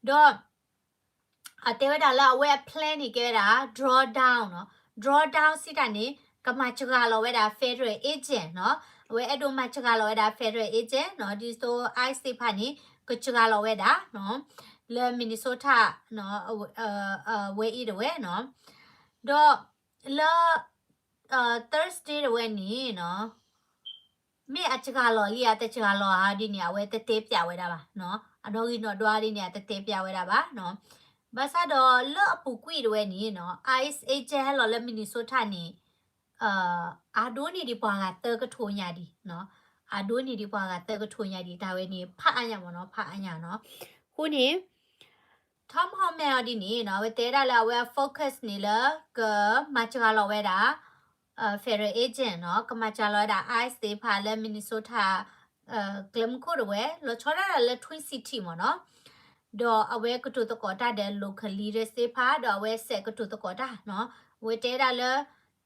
ဒီး အတဲဝဲဒၣ်လၢအဝဲအ plan န့ၣ်ကဲဝဲဒၣ် drawdown နီၤ, drawdown စံးတၢ်န့ၣ် ကမၤစှၤလီၤဝဲဒၣ် federal agent နီၤ, အဝဲအဲၣ်ဒိးမၤစှၤလီၤဝဲဒၣ် federal agent နီၤ, ဒ်သိး ICE သ့ၣ်တဖၣ်န့ၣ် ကစှၤလီၤဝဲဒၣ်နီၤ, လၢ Minnesota နီၤ, ဝဲအံၤတဝဲနီၤ, ဒီးလၢ Thursday တဝဲန့ၣ်နီၤ, မ့ၢ်အစှၤလီၤလံ အတစှၤလီၤဧါဒ်န့ၣ် အဝဲတတဲပၠးဝဲဒၣ်ဘၣ်နီၤ, အနီၣ်ဂံၢ်နီၣ်ဒွးဒ်န့ၣ် အတတဲပၠးဝဲဒၣ်ဘၣ်နီၤ. ဘၣ်ဆၣ်ဒီးလၢအပူၤကွံာ်တဝဲန့ၣ်နီၤ, ICE agent ဟဲလီၤလၢ Minnesota န့ၣ် အဒိန့ၢ်ဒံးပှၤဂၤသၢကထိညါဒံးနီၤ, အဒိန့ၢ်ဒံးပှၤဂၤသၢကထိညါဒံး တၢ်ဝဲန့ၣ် ဖးအါညါမၢ်နီၤ, ဖးအါညါနီၤ. အဃိန့ၣ် Tom Homan အီၤဒ်န့ၣ်နီၤ, အဝဲတဲဒၣ်လၢအဝဲအ focus န့ၣ်လၢ ကမၤစှၤလီၤဝဲဒၣ် federal agent နီၤ, ကမၤစှၤလီၤဝဲဒၣ် ICE သ့ၣ်တဖၣ်လၢ Minnesota ကျဲမုၢ်ခိၣ်တဝဲ လီၤဆီဒၣ်တၢ်လၢ Twin City မၢ်နီၤ. ဒီးအဝဲကတိၤသကိးတၢ်ဒီး local leaders သ့ၣ်တဖၣ် ဒီးအဝဲစဲးကတိၤသကိးတၢ်နီၤ, အဝဲတဲဒၣ်လၢ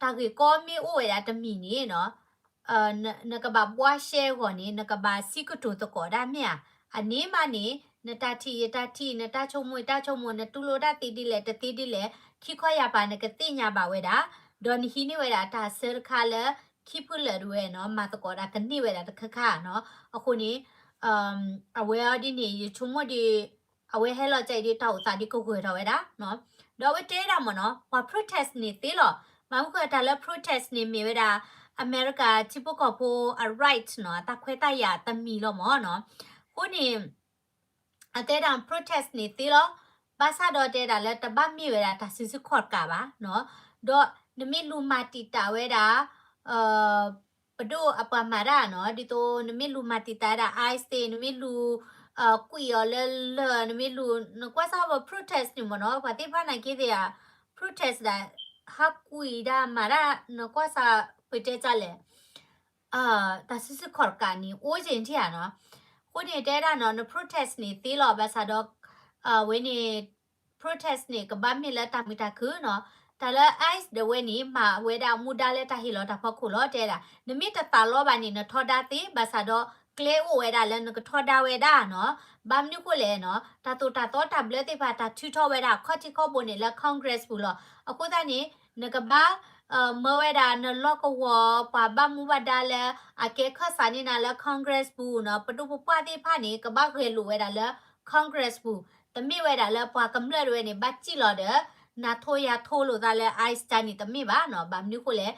တၢ်ဂ့ၢ်ကီမ့ၢ်အိၣ်ဝဲဒၣ်တမံၤန့ၣ်နီၤ နကဘၣ်ဘှါရှဲအဂီၢ်န့ၣ် နကဘၣ်စံးကတိၤသကိးဒၣ်မ့ၢ်ဧါ. အန့ၣ်မးန့ၣ် နတၢ်ထံၣ်ယတၢ်ထံၣ် နတၢ်ဆိကမိၣ်ယတၢ်ဆိကမိၣ် နတူၢ်လိာ်တၢ်သ့ဒ်လဲၣ်တသ့ဒ်လဲၣ် ခံခီယၢ်ပၤနကသ့ၣ်ညါဘၣ်ဝဲဒၣ်, ဒီးနဟံးန့ၢ်ဝဲဒၣ်တၢ်ဆၢတခါလၢ ခံဖုလၢာ်ဒၣ်ဝဲနီၤ မၤသကိးဒၣ်ကန့ၢ်ဝဲဒၣ်တခါခါနီၤ. အဃိန့ၣ် အဝဲအီၤဒ်န့ၣ် ယဆိကမိၣ်ဒီး အဝဲဟဲလီၤကဒီးတၢ်အိၣ်သးဒ်ကဂၢၢ်ထီၣ်ဝဲဒၣ်နီၤ. ဒီးအဝဲတဲဒၣ်မၢ်နီၤ ပှၤ protest န့ၣ်သ့လီၤ. မ့ၢ်မနုၤဃိတၢ်လၢ protest န့ၣ်မ့ၢ်ဝဲဒၣ် အမဲရကၤထံဖိကီၢ်ဖိအ right နီၤ အတၢ်ခွဲးတၢ်ယာ်တမံၤလီၤမၢ်နီၤ. အဃိန့ၣ် အတဲဒၣ် protest န့ၣ်သ့လီၤ. ဘၣ်ဆၣ်ဒီးတဲဒၣ်လၢတဘၣ်မ့ၢ်ဝဲဒၣ်တၢ်စုဆူၣ်ခီၣ်တကးဘၣ်နီၤ. ဒီးနမ့ၢ်လူၤမၤတံာ်တာ်ဝဲဒၣ် ပဒိၣ်အပှၤမၤတၢ်နီၤ ဒ်သိးနမ့ၢ်လူၤမၤတံာ်တာ်ဝဲဒၣ် ICE သ့ၣ် နမ့ၢ်လူၤ ကွံာ်အီၤလၢလၢၢ် နမ့ၢ်လူၤ နကွၢ်စၢ်ဝဲ protest န့ၣ်မၢ်နီၤ ပှၤသ့ၣ်တဖၣ်နာ်က့သ့ၣ်ဧါ protest ဒၣ် ဟးကွံာ်ဒၣ်မၤတၢ် နကွၢ်စၢ်ပတဲတၢ်လဲၣ် တၢ်စုဆူၣ်ခီၣ်တကးန့ၣ် အိၣ်က့ၤထံၣ်ဧါနီၤ. အဃိန့ၣ်တဲဒၣ်နီၤ န protest န့ၣ်သ့လီၤ ဘၣ်ဆၣ်ဒီး အဝဲန့ၣ် protest န့ၣ် ကဘၣ်မ့ၢ်လၢတၢ်မုာ်တၢ်ခုၣ်နီၤ. တၢ်လၢ ICE ဒၣ်ဝဲန့ၣ် မၤဝဲဒၣ်မူဒါလၢတၢ်ဟ့ၣ်လီၤတၢ်ဖီခိၣ်လီၤ တဲဒၣ်. နမ့ၢ်တသးလီဘၣ်န့ၣ် နထီဒါသ့ ဘၣ်ဆၣ်ဒီး ကျဲအိၣ်ဝဲဒၣ်လၢနကထီဒါဝဲဒၣ်နီၤ. ဘၣ်မနုၤဃိလဲၣ်နီၤ တၢ်သိၣ်တၢ်သီတၢ်ဘျၢသ့ၣ်တဖၣ် တၢ်ထုးထီၣ်ဝဲဒၣ်ခီၣ်ထံးခီၣ်ဘိန့ၣ်လၢ Congress ပူၤလီၤ. အဃိသတးန့ၣ် နကဘၣ် မၢဝဲဒၣ်နလီၢ်ကဝီၤ ပှၤဘၣ်မူဘၣ်ဒါလၢ အကဲခၢၣ်စးန့ၢ်နၤလၢ Congress ပူၤနီၤ. ပဒိၣ်ပပှၢ်သ့ၣ်တဖၣ်န့ၣ် ကဘၣ်ဂဲၤလိာ်ဝဲဒၣ်လၢ Congress ပူၤ, တမ့ၢ်ဝဲဒၣ်လၢပှၤကမျၢၢ်တဝဲန့ၣ် ဘၣ်စံၣ်လီၤဒီး နၤထိယၤထိလိာ်သးလၢ ICE တၢ်န့ၣ်တမ့ၢ်ဘၣ်နီၤ. ဘၣ်မနုၤဃိလဲၣ်,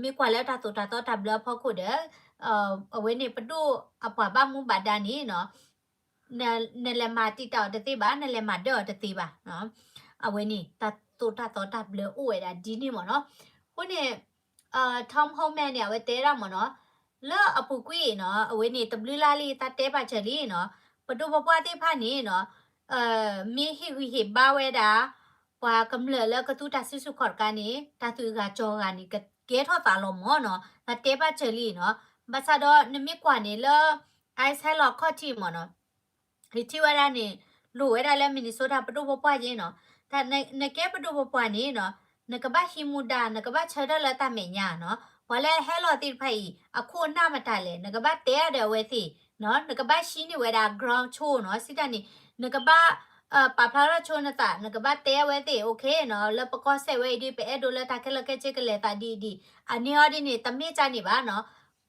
မ့ၢ်ကွၢ်လၢတၢ်သိၣ်တၢ်သီတၢ်ဘျၢအဖီခိၣ်ဒီး အဝဲန့ၣ်ပဒိၣ်အပှၤဘၣ်မူဘၣ်ဒါန့ၣ်နီၤ နလဲၤမၤတံာ်တာ်အီၤတသ့ဘၣ်, နလဲၤမၤဒၢအီၤတသ့ဘၣ်. အဝဲန့ၣ် တၢ်သိၣ်တၢ်သီတၢ်ဘျၢအိၣ်ဝဲဒၣ်ဒ်န့ၣ်မ့ၢ်နီၤ. အဃိန့ၣ် Tom Homan န့ၣ် အဝဲတဲဒၣ်မ့ၢ်နီၤ, လၢအပူၤကွံာ်နီၤ အဝဲန့ၣ် တဘျုးလါလံ သးတဲပာ်စၢၤလံနီၤ, ပဒိၣ်ပပှၢ်သ့ၣ်တဖၣ်န့ၣ်နီၤ မ့ၢ်ဟ့ၣ်ဂံၢ်ဟ့ၣ်ဘါဝဲဒၣ် ပှၤကမျၢၢ်လၢကသူတၢ်စုဆူၣ်ခီၣ်တကးန့ၣ် တၢ်သူၣ်ဂၤကၠီၤဂၤန့ၣ် ကကဲထီၣ်သးလီၤမ့ၢ်နီၤ, သးတဲပာ်စၢၤလံနီၤ. ဘၣ်ဆၣ်ဒီးနမ့ၢ်ကွၢ်န့ၣ်လၢ ICE ဟဲလီၤခီၣ်ထံးမ့ၢ်နီၤ ယထံၣ်ဝဲဒၣ်န့ၣ် လိၣ်ဝဲဒၣ်လၢ Minnesota ပဒိၣ်ပပှၢ်က့နီၤ, နကဲပဒိၣ်ပပှၢ်န့ၣ်နီၤ နကဘၣ်ဟံးမူဒါ နကဘၣ်ဆၢထၢၣ်လၢတၢ်မဲာ်ညါနီၤ, ပှၤလၢဟဲလီၤသ့ၣ်တဖၣ်အံၤ အခိၣ်အနၢ်မတၤလဲၣ် နကဘၣ်တဲအါဒီးအဝဲသ့ၣ်နီၤ, နကဘၣ်ဟံးန့ၢ်ဝဲဒၣ် ground ဆိနီၤ, စံးတၢ်န့ၣ် နကဘၣ် ပာ်ဖျါထီၣ်ဆိနသး နကဘၣ်တဲအဝဲသ့ၣ် okay နီၤ, လၢပကီၢ်စဲၣ်ဝဲအံၤဒီး ပအဲၣ်ဒိးလၢတၢ်ခဲလၢာ်ခဲဆ့ကလဲၤသးဒ်အံၤဒ်အံၤ, အန့ၣ်အီၤဒ်န့ၣ် တမ့ၢ်ကန့ၣ်ဘၣ်နီၤ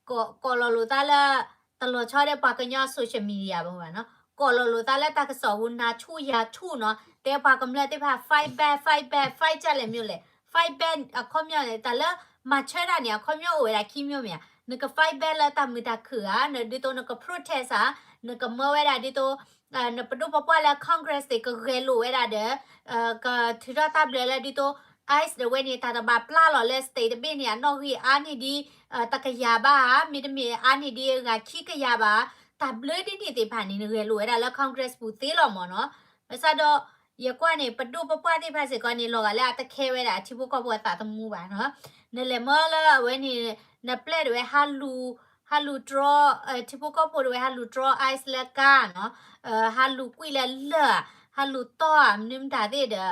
ကိးလီၤလိာ်သးလၢ တလီၤဆီဒီးပှၤကညီ social media ဘၣ်နီၤ, ကိးလီၤလိာ်သးလၢတၢ်ကစီၣ်ပူၤ နၤဆူၣ်ယၤဆူၣ်နီၤ, တဲပှၤကမျၢၢ်သ့ၣ်တဖၣ် fight back, fight back, fight ကလဲၣ်မ့ၢ်လဲၣ်, fight back အခီပညီန့ၣ် တၢ်လၢမၤဆၢတၢ်န့ၣ် အခီပညီအိၣ်ဝဲဒၣ်ခံမျိုးမ့ၢ်ဧါ, နက fight back လၢတၢ်မုာ်တၢ်ခုၣ်ဧါ, ဒ်သိးနက protest ဧါ, နကမၢဝဲဒၣ်ဒ်သိး နပဒိၣ်ပပှၢ်လၢ Congress သ့ၣ်ကဂဲၤလိာ်ဝဲဒၣ်ဒီး ကထုးထီၣ်တၢ်ဘျၢလၢဒ်သိး ICE ဒၣ်ဝဲန့ၣ် တၢ်တဘၣ်ပျၢ်လီၤလၢ state တဘ့ၣ်န့ၣ် အနီၣ်ဂံၢ်အါန့ၢ်ဒံး တကယၤဘၣ်ဧါ, မ့တမ့ၢ်အါန့ၢ်ဒံးဂၤခံကယၤဘၣ်, တၢ်ဘျၢဒ်န့ၣ်သ့ၣ်တဖၣ်န့ၣ် နဂဲၤလိာ်ဝဲဒၣ်လၢ Congress ပူၤသ့လီၤမ့ၢ်နီၤ. ဘၣ်ဆၣ်ဒီး ယကွၢ်န့ၣ် ပဒိၣ်ပပှၢ်သ့ၣ်တဖၣ်စ့ၢ်ကီးန့ၣ် လီၤဂာ်လၢအတခဲဝဲဒၣ်အထံဖိကီၢ်ဖိအသးသမူဘၣ်နီၤ. နလဲၤမၢလၢအဝဲန့ၣ် နပျဲၢ်ဒၣ်ဝဲ ဟးလူၤတြီ ထံဖိကီၢ်ဖိဒၣ်ဝဲ ဟးလူၤတြီ ICE လၢကါနီၤ, ဟးလူၤကွံာ်လၢလၢၢ်, ဟးလူၤတီၢ်ဧါ မနုၤမတၤသ့ၣ်ဒီး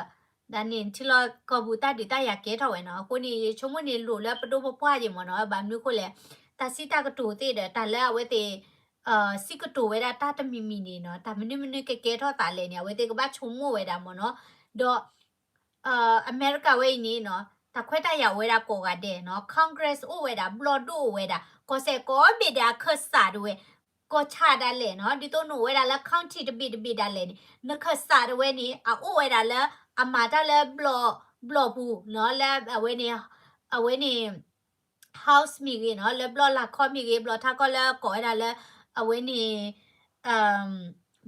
ဒ်န့ၣ်ထံလီၢ်ကီၢ်ပူၤတၢ်ဒုးတၢ်ယၤကဲထီၣ်ဝဲနီၤ. အဃိန့ၣ် ယဆိကမိၣ်န့ၣ်လိၣ်လၢပဒိၣ်ပပှၢ်ယဲၢ်မ့ၢ်နီၤ, ဘၣ်မနုၤအဃိလဲၣ်, တၢ်စံးတၢ်ကတိၤသ့ၣ်ဒီး တၢ်လၢအဝဲသ့ၣ် စံးကတိၤဝဲဒၣ်တၢ်တမံၤမံၤန့ၣ်နီၤ, တၢ်မနုၤမနုၤကကဲထီၣ်သးလဲၣ်န့ၣ် အဝဲသ့ၣ်ကဘၣ်ဆိကမိၣ်ဝဲဒၣ်မ့ၢ်နီၤ. ဒီး အမဲရကၤဝဲအံၤန့ၣ်နီၤ, တၢ်ခွဲးတၢ်ယာ်အိၣ်ဝဲဒၣ်ကိးဂၤဒဲးနီၤ, Congress အိၣ်ဝဲဒၣ်, ဘျီၣ်ဒိၣ်အိၣ်ဝဲဒၣ်, ကီၢ်စဲၣ်ကိးဘ့ၣ်ဒၣ်အခၢၣ်စးဒၣ်ဝဲ, ကီၢ်ဆၣ်ဒၣ်လဲာ်နီၤ, ဒ်သိးနအိၣ်ဝဲဒၣ်လၢ county တဘ့ၣ်တဘ့ၣ်ဒၣ်လဲာ်န့ၣ် နခၢၣ်စးဒၣ်ဝဲန့ၣ် အအိၣ်ဝဲဒၣ်လၢ အမၤတၢ်လၢ ဘျီၣ်ပူၤနီၤ, လၢအဝဲန့ၣ် အဝဲန့ၣ် House မ့ၢ်ဂ့ၤနီၤ, လၢဘျီၣ်လၤခီမ့ၢ်ဂ့ၤ, ဘျီၣ်ထးကီၢ်လၢကိးဝဲဒၣ်လၢ အဝဲန့ၣ်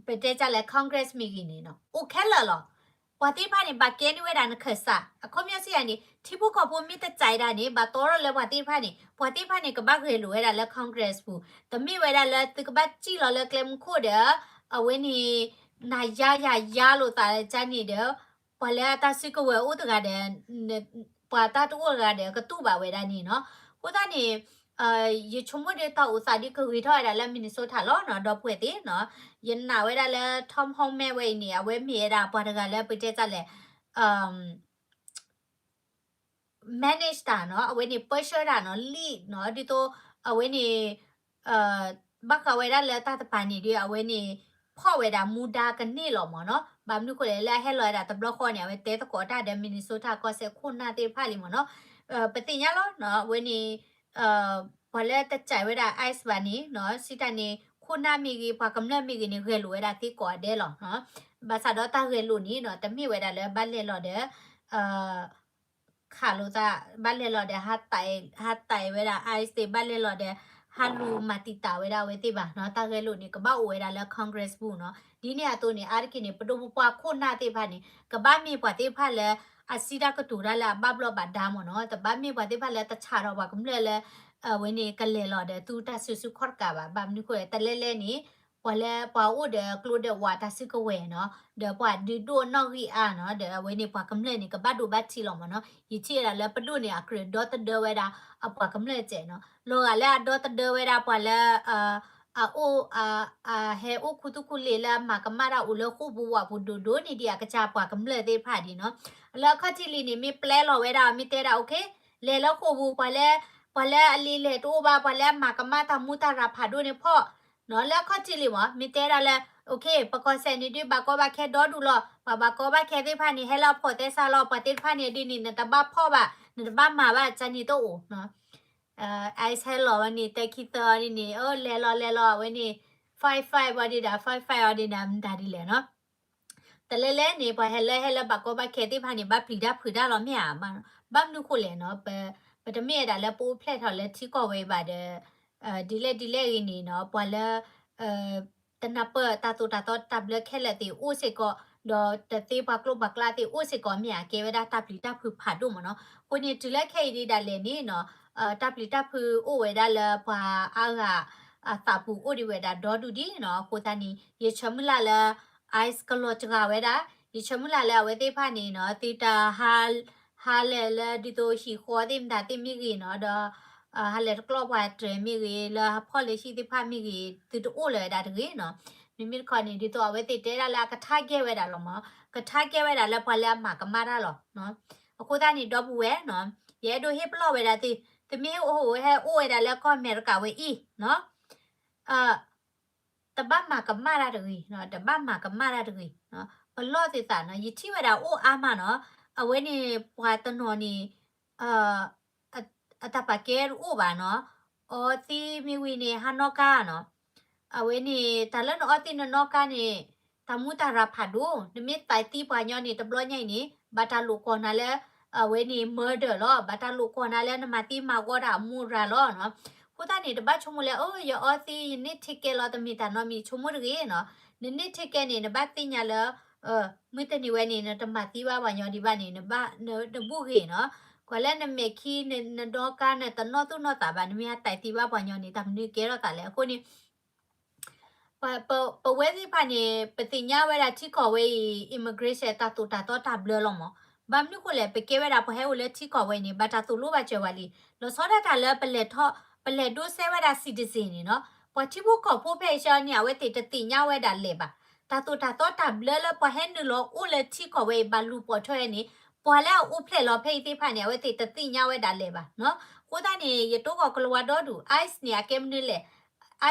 ပတဲတၢ်လဲၣ် Congress မ့ၢ်ဂ့ၤန့ၣ်နီၤ, အိၣ်ခဲလၢာ်လီၤ. ပှၤသ့ၣ်တဖၣ်န့ၣ် ဘၣ်ကဲန့ၢ်ဝဲဒၣ်နခၢၣ်စး, အခီပညီစံးယၤန့ၣ် ထံဖိကီၢ်ဖိမ့ၢ်တစဲးဒၣ်န့ၣ် ဘၣ်တီထီၣ်လၢပှၤသ့ၣ်တဖၣ်န့ၣ်, ပှၤသ့ၣ်တဖၣ်န့ၣ် ကဘၣ်ဂဲၤလိာ်ဝဲဒၣ်လၢ Congress ပူၤ, တမ့ၢ်ဝဲဒၣ်လၢသုကဘၣ်စံၣ်လီၤလၢကျဲမုၢ်ခိၣ်ဒီး အဝဲန့ၣ် နၤယါယၤယါလိာ်သးကန့ၣ်ဒီး ပှၤလၢအတၢ်စုကဝဲၤအိၣ်တဂၤဒီး ပှၤတၢ်တအိၣ်တဂၤဒီး ကတူၢ်ဘၣ်ဝဲဒၣ်န့ၣ်နီၤ. အဃိသတးန့ၣ် ယဆိကမိၣ်ဒီးတၢ်အိၣ်သးဒ်ကဂ့ၤထီၣ်ဝဲဒၣ်လၢ Minnesota လီၤနီၤ, ဒီပုၢ်ဝဲၢ်သ့ၣ်နီၤ. ယနာ်ဝဲဒၣ်လၢ Tom Homan ဝဲအံၤန့ၣ် အဝဲမ့ၢ်ဝဲဒၣ်ပှၤတဂၤလၢပတဲတၢ်လဲၣ် manage တၢ်နီၤ, အဝဲန့ၣ် ပၢဆှၢတၢ်နီၤ, lead နီၤ, ဒ်သိး အဝဲန့ၣ် ဘၣ်ဃးဝဲဒၣ်လၢတၢ်တပၤန့ၣ်ဒီး အဝဲန့ၣ် ဖီၣ်ဝဲဒၣ်မူဒါကန့ၢ်လီၤမ့ၢ်နီၤ. ဘၣ်မနုၤဃိလဲၣ် လၢအဟဲလီၤဝဲဒၣ်တဘျီဃီန့ၣ် အဝဲတဲသကိးတၢ်ဒီး Minnesota ကီၢ်စဲၣ်ခိၣ်နၢ်သ့ၣ်တဖၣ်လံမ့ၢ်နီၤ. ပသ့ၣ်ညါလီၤနီၤ, အဝဲန့ၣ် ပှၤလၢတစဲးဝဲဒၣ် ICE ဘၣ်န့ၣ်နီၤ, စံးတၢ်န့ၣ် ခိၣ်နၢ်မ့ၢ်ဂ့ၤ ပှၤကမျၢၢ်မ့ၢ်ဂ့ၤန့ၣ် ဂဲၤလိာ်ဝဲဒၣ်သ့ကိးဂၤဒဲးလီၤ. ဘၣ်ဆၣ်ဒီးတၢ်ဂဲၤလိာ်န့ၣ်နီၤ တမ့ၢ်ဝဲဒၣ်လၢဘၣ်လဲၤလီၤဒီး ခးလိာ်သး ဘၣ်လဲၤလီၤဒီး ဟးတဲာ်ဝဲဒၣ် ICE သ့ၣ် ဘၣ်လဲၤလီၤဒီး ဟးလူၤမၤတံာ်တာ်ဝဲဒၣ်အဝဲသ့ၣ်ဘၣ်နီၤ. တၢ်ဂဲၤလိာ်န့ၣ် ကဘၣ်အိၣ်ဝဲဒၣ်လၢ Congress ပူၤနီၤ. ဒ်န့ၣ်အသိးန့ၣ် အါတက့ၢ်န့ၣ် ပဒိၣ်ပပှၢ်ခိၣ်နၢ်သ့ၣ်တဖၣ်န့ၣ် ကဘၣ်မ့ၢ်ပှၤသ့ၣ်တဖၣ်လၢ အစံးတၢ်ကတိၤတၢ်လၢအဘၣ်ဘျီၣ်ဘၣ်ဒါမ့ၢ်နီၤ. တဘၣ်မ့ၢ်ပှၤသ့ၣ်တဖၣ်လၢတဆးထီၣ်ပှၤကမျၢၢ်လၢ အဝဲန့ၣ် ကလဲၤလီၤဒီးသူတၢ်စုဆူၣ်ခီၣ်တကးဘၣ်. ဘၣ်မနုၤဃိလဲၣ် တလဲလဲန့ၣ် ပှၤလၢပှၤအိၣ်ဒီးကျိဒီးဝးတၢ်စုကဝဲၤနီၤ, ဒီးပှၤဒုးဒိၣ်နီၣ်ဂံၢ်အါနီၤ, ဒီးအဝဲန့ၣ်ပှၤကမျၢၢ်န့ၣ် ကဘၣ်ဒိဘၣ်ထံးလီၤမ့ၢ်နီၤ. ယထံၣ်ဝဲဒၣ်လၢပဒိၣ်န့ၣ် အကြၢးဒီသဒၢဝဲဒၣ်အပှၤကမျၢၢ်စဲးနီၤ. လီၤဂာ်လၢအဒီသဒၢဝဲဒၣ်ပှၤလၢ အအိၣ် အဟဲအိၣ်ခူသူၣ်ခူလ့ၤလၢအမၤကမၣ်တၢ်အိၣ်လၢဃိာ်ပူၤဝးပူၤဒိၣ်ဒိၣ်န့ၣ် ဒ်အကစၢ်ပှၤကမျၢၢ်သ့ၣ်တဖၣ်ဒ်နီၤ. လၢအခီၣ်ထံးလံန့ၣ် မ့ၢ်ပျဲလီၤဝဲဒၣ် မ့ၢ်တဲဒၣ် okay လဲၤလၢဃိာ်ပူၤ ပှၤလၢ ပှၤလၢအလံာ်လဲၢ်တအိၣ်ဘၣ် ပှၤလၢအမၤကမၣ်တၢ်မူတၢ်ရၤဖးဒိၣ်န့ၣ်ဖီၣ် နီၤ လၢအခီၣ်ထံးလံမ့ၢ် မ့ၢ်တဲဒၣ်လၢ okay ပကီၢ်စဲၣ်န့ၣ်ဒုးဘၣ်ကီဘၣ်ခဲဒီဒူၣ်လီၤ. ပှၤဘၣ်ကီဘၣ်ခဲသ့ၣ်တဖၣ်န့ၣ် ဟဲလၢအဖိးသဲစးလီၤ. ပှၤသ့ၣ်တဖၣ်န့ၣ်ဒ်န့ၣ် နတဘၣ်ဖီၣ်ဘၣ် နတဘၣ်မၤဘၣ် ကန့ၣ်တအိၣ်နီၤ. ICE ဟဲလီၤဝဲန့ၣ် တဲခံသၢအီၤဒ်န့ၣ် အၢ လဲၤလီၤလဲၤလီၤ အဝဲန့ၣ် fight fight ဝဲဒၣ် fight fight အီၤဒ်န့ၣ် မတၤဒ်လဲၣ်နီၤ. တလဲလဲန့ၣ် ပှၤဟဲလၢဟဲလၢဘၣ်ကီဘၣ်ခဲသ့ၣ်တဖၣ်န့ၣ် ဘၣ်ပျံၤတၢ်ဖုးတၢ်လီၤမ့ၢ်ဧါ. ဘၣ်မနုၤဃိလဲၣ်နီၤ ပတမ့ၢ်ဝဲဒၣ်လၢပအိၣ်ဖျဲၣ်ထီၣ်လၢထံကီၢ်ဝဲအံၤဘၣ်ဒီး ဒ်လဲၣ်ဒ်လဲၣ်ဂ့ၤန့ၣ်နီၤ ပှၤလၢ တနၢ်ပၢၢ်တၢ်သိၣ်တၢ်သီတၢ်ဘျၢခဲလၢာ်သ့ၣ်အိၣ်စ့ၢ်ကီး ဒီးတသ့ပှၤကျိပှၤကျါသ့ၣ်အိၣ်စ့ၢ်ကီးမ့ၢ်ဧါ ကဲဝဲဒၣ်တၢ်ပျံၤတၢ်ဖုးဖးဒိၣ်မ့ၢ်နီၤ. အဃိန့ၣ် တုၤလၢခဲအံၤဒ်ဒၣ်လဲာ်န့ၣ်နီၤ တၢ်ပျံၤတၢ်ဖုးအိၣ်ဝဲဒၣ်လၢပှၤအါဂၤအသးပူၤအိၣ်ဒံးဝဲဒၣ်ဒီဒူၣ်ဒံးနီၤ. အဃိသတးန့ၣ် ယဆၢမုၢ်လၢ်လၢ ICE ကလီၤစှၤဝဲဒၣ် ယဆၢမုၢ်လၢ်လၢအဝဲသ့ၣ်တဖၣ်န့ၣ်နီၤ သုတ ဟါလဲၣ်လၢဒ်သိးဟံၣ်ဃီသ့ၣ်မတၤသ့ၣ်မ့ၢ်ဂ့ၤနီၤ ဒီး ဟါလဲၣ်တကျီၢ်ပှၤတြဲၤမ့ၢ်ဂ့ၤ လၢဟးဖီၣ်လၢဟံၣ်သ့ၣ်တဖၣ်မ့ၢ်ဂ့ၤ သုတအိၣ်လၢၤဝဲဒၣ်တဂ့ၤနီၤ. မ့မ့ၢ်တခီန့ၣ် ဒ်သိးအဝဲသ့ၣ်တဲဒၣ်လၢအကထါကဲဝဲဒၣ်လီၤမး ကထါကဲဝဲဒၣ်လၢပှၤလၢအမၤကမၣ်တၢ်လီၤ. အဃိသတးန့ၣ် ဒီပုၢ်ဝဲၢ်နီၤ ယအဲၣ်ဒိးဟ့ၣ်ပလီၢ်ဝဲဒၣ်သု သုမ့ၢ်ဟဲအိၣ်ဝဲဒၣ်လၢကီၢ်အမဲရကၤဝဲအံၤနီၤ တဘၣ်မၤကမၣ်တၢ်တဂ့ၤ, တဘၣ်မၤကမၣ်တၢ်တဂ့ၤ, ပလီၢ်သုသးနီၤ, ယထံၣ်ဝဲဒၣ်အိၣ်အါမးနီၤ, အဝဲန့ၣ်ပှၤတနီၤန့ၣ် အတၢ်ပာ်ကဲတအိၣ်ဘၣ်နီၤ, အီသံးမ့ၢ်ဝံၤန့ၣ် ဟးနီၣ်ကါနီၤ, အဝဲန့ၣ် တၢ်လၢနအီသံးနနီၣ်ကါန့ၣ် တၢ်မူတၢ်ရၤဖးဒိၣ်, နမ့ၢ်သးသံပှၤညီန့ၣ် တဘျီညါအံၤန့ၣ် ဘၣ်တၢ်လိာ်ကွီၢ်နၤလၢ အဝဲန့ၣ် murder လီၤ, ဘၣ်တၢ်လိာ်ကွီၢ်နၤလၢနမၤသံမၤဝီတၢ်အမူအရၤလီၤနီၤ. အဃိသတးန့ၣ် တဘၣ်ဆိကမိၣ်လၢ အိ ယအီသံး ယန့ၢ် ticket လီၤ တမ့ၢ်တၢ်နီတမံၤ ဆိကမိၣ်တဂ့ၤနီၤ, နန့ၢ် ticket န့ၣ် နဘၣ်သ့ၣ်ညါလၢ မုၢ်တနံၤဝဲန့ၣ် နတမၤသံဘၣ်ပှၤညီဒံးဘၣ်န့ၣ် နဘၣ် နဘူၣ်ဂ့ၤနီၤ. ကွၢ်လၢနမဲာ်ခံ နဒီကါ နတနီၣ်သူၣ်နီၣ်သးဘၣ် နမ့ၢ်ဟဲတဲသံဘၣ်ပှၤညီန့ၣ် တၢ်မနုၤကဲထီၣ်သးလဲၣ်. အဃိန့ၣ် ပဝဲသ့ၣ်တဖၣ်န့ၣ် ပသ့ၣ်ညါဝဲဒၣ်ထံကီၢ်ဝဲအံၤ immigration တၢ်သိၣ်တၢ်သီတၢ်ဘျၢလီၤမး. ဘၣ်မနုၤဃိလဲၣ် ပကဲဝဲဒၣ်ပှၤဟဲအိၣ်လၢထံကီၢ်ဝဲအံၤန့ၣ် ဘၣ်တၢ်သိၣ်လိဘၣ်စၢၤဝဲလံ. လီၤဆီဒၣ်တၢ်လၢပလဲၤထီၣ် ပလဲၤဒိးစဲဝဲဒၣ် citizen န့ၣ်နီၤ ပှၤထံဖိကီၢ်ဖိဖဲအံၤဆၢန့ၣ် အဝဲသ့ၣ်တသ့ၣ်ညါဝဲဒၣ်လဲၣ်ဘၣ်. တၢ်သိၣ်တၢ်သီတၢ်ဘျၢလၢပှၤဟဲနုာ်လီၤအိၣ်လၢထံကီၢ်ဝဲအံၤ ဘၣ်လူၤပိာ်ထွဲဝဲန့ၣ် ပှၤလၢအအိၣ်ဖျဲၣ်လီၤဖဲအံၤသ့ၣ်တဖၣ်န့ၣ် အဝဲသ့ၣ်တသ့ၣ်ညါဝဲဒၣ်လဲၣ်ဘၣ်နီၤ. အဃိသတးန့ၣ် ယတိၢ်ကီၢ်ကလၤဝါဒီဒူၣ် ICE န့ၣ် အကဲမနုၤလဲၣ်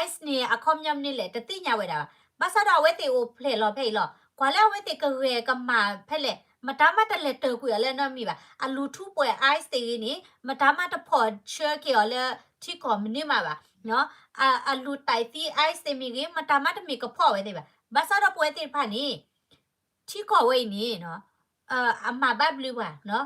ICE န့ၣ် အခီပညီမနုၤလဲၣ် တသ့ၣ်ညါဝဲဒၣ်ဘၣ်. ဘၣ်ဆၣ်ဒီးအဝဲသ့ၣ်အိၣ်ဖျဲၣ်လီၤဖဲအံၤလီၤ. ကွၢ်လၢအဝဲသ့ၣ်ကဂဲၤကမၤဖဲလဲၣ် မတၤမးတလဲၤတၢၢ်ကွံာ်အီၤလၢနီတမံၤဘၣ်. အလူၤထူပှဲၤ ICE သ့ၣ်ဂ့ၤန့ၣ် မတၤမးတဖီၣ်ဆှၢက့ၤအီၤလၢထံကီၢ်မနုၤမးဘၣ်. အလူၤတၢ်သံ ICE သ့ၣ်မ့ၢ်ဂ့ၤ မတၤမးတမ့ၢ်ကဖီၣ်ဝဲသ့ၣ်ဘၣ်. ဘၣ်ဆၣ်ဒီးပဝဲသ့ၣ်တဖၣ်န့ၣ် ထံကီၢ်ဝဲအံၤန့ၣ် အမၤဘၣ်ဘျုးပှၤ,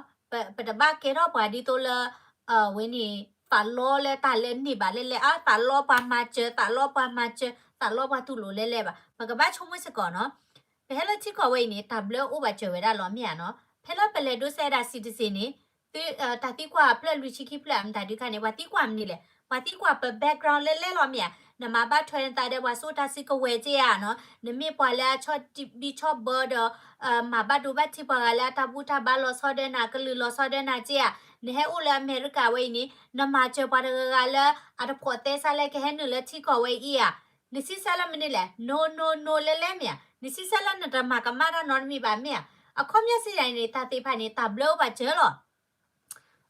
ပတဘၣ်ကဲထီၣ်ပှၤဒ်သိးလၢ အဝဲန့ၣ် သးလီလၢတၢ်လၢန့ၢ်ဘၣ်လဲၣ်လဲၣ်, သးလီပှၤမၤစၢၤ, သးလီပှၤမၤစၢၤ, သးလီပှၤတူၢ်လိာ်လဲၣ်လဲၣ်ဘၣ်. ပကဘၣ်ဆိကမိၣ်စ့ၢ်ကီးနီၤ, ပဟဲလၢထံကီၢ်ဝဲအံၤန့ၣ် တၢ်ဘျၢအိၣ်ဘၣ်စၢၤဝဲဒၣ်လီၤမ့ၢ်ဧါနီၤ. ဖဲလၢပလဲၤဒိးစဲဒၣ် citizen န့ၣ် တၢ်သံကွၢ်ဖျၢၣ်လွံၢ်ဆံခံဖျၢၣ်အမတၤဒုးခါန့ၣ် ပှၤသံကွၢ်မနုၤလဲၣ်, ပှၤသံကွၢ်ပ background လဲၣ်လဲၣ်လီၤမ့ၢ်ဧါ. နမၤဘၣ်ထွဲနသးဒီးပှၤစိတၢ်စုကဝဲၤက့ဧါနီၤ, နမ့ၢ်ပှၤလၢအဆီၣ်ဘံၣ်ဆီၣ်ဘၢဒီး မၤဘၣ်ဒိဘၣ်ထံးပှၤဂၤလၢအတၢ်ဘူၣ်တၢ်ဘါလီၤဆီဒၢနၤ, ကလုာ်လီၤဆီဒၢနၤက့ဧါ. နဟဲအိၣ်လၢအမဲရကၤဝဲအံၤန့ၣ် နမၤစၢၤပှၤတဂၤဂၤလၢအတဖှီၣ်သဲစးလၢကဟဲနုာ်လၢထံကီၢ်ဝဲအံၤဧါ. နစံးဆၢလၢမနုၤလဲၣ်, no no no လဲၣ်လဲၣ်မ့ၢ်ဧါ. နစံးဆၢလၢနတမၤကမၣ်တၢ်နီတမံၤဘၣ်မ့ၢ်ဧါ. အခီပညီစံးယၤန့ၣ် တၢ်သ့ၣ်တဖၣ်န့ၣ် တၢ်ဘျၢအိၣ်ဘၣ်စၢၤလီၤ.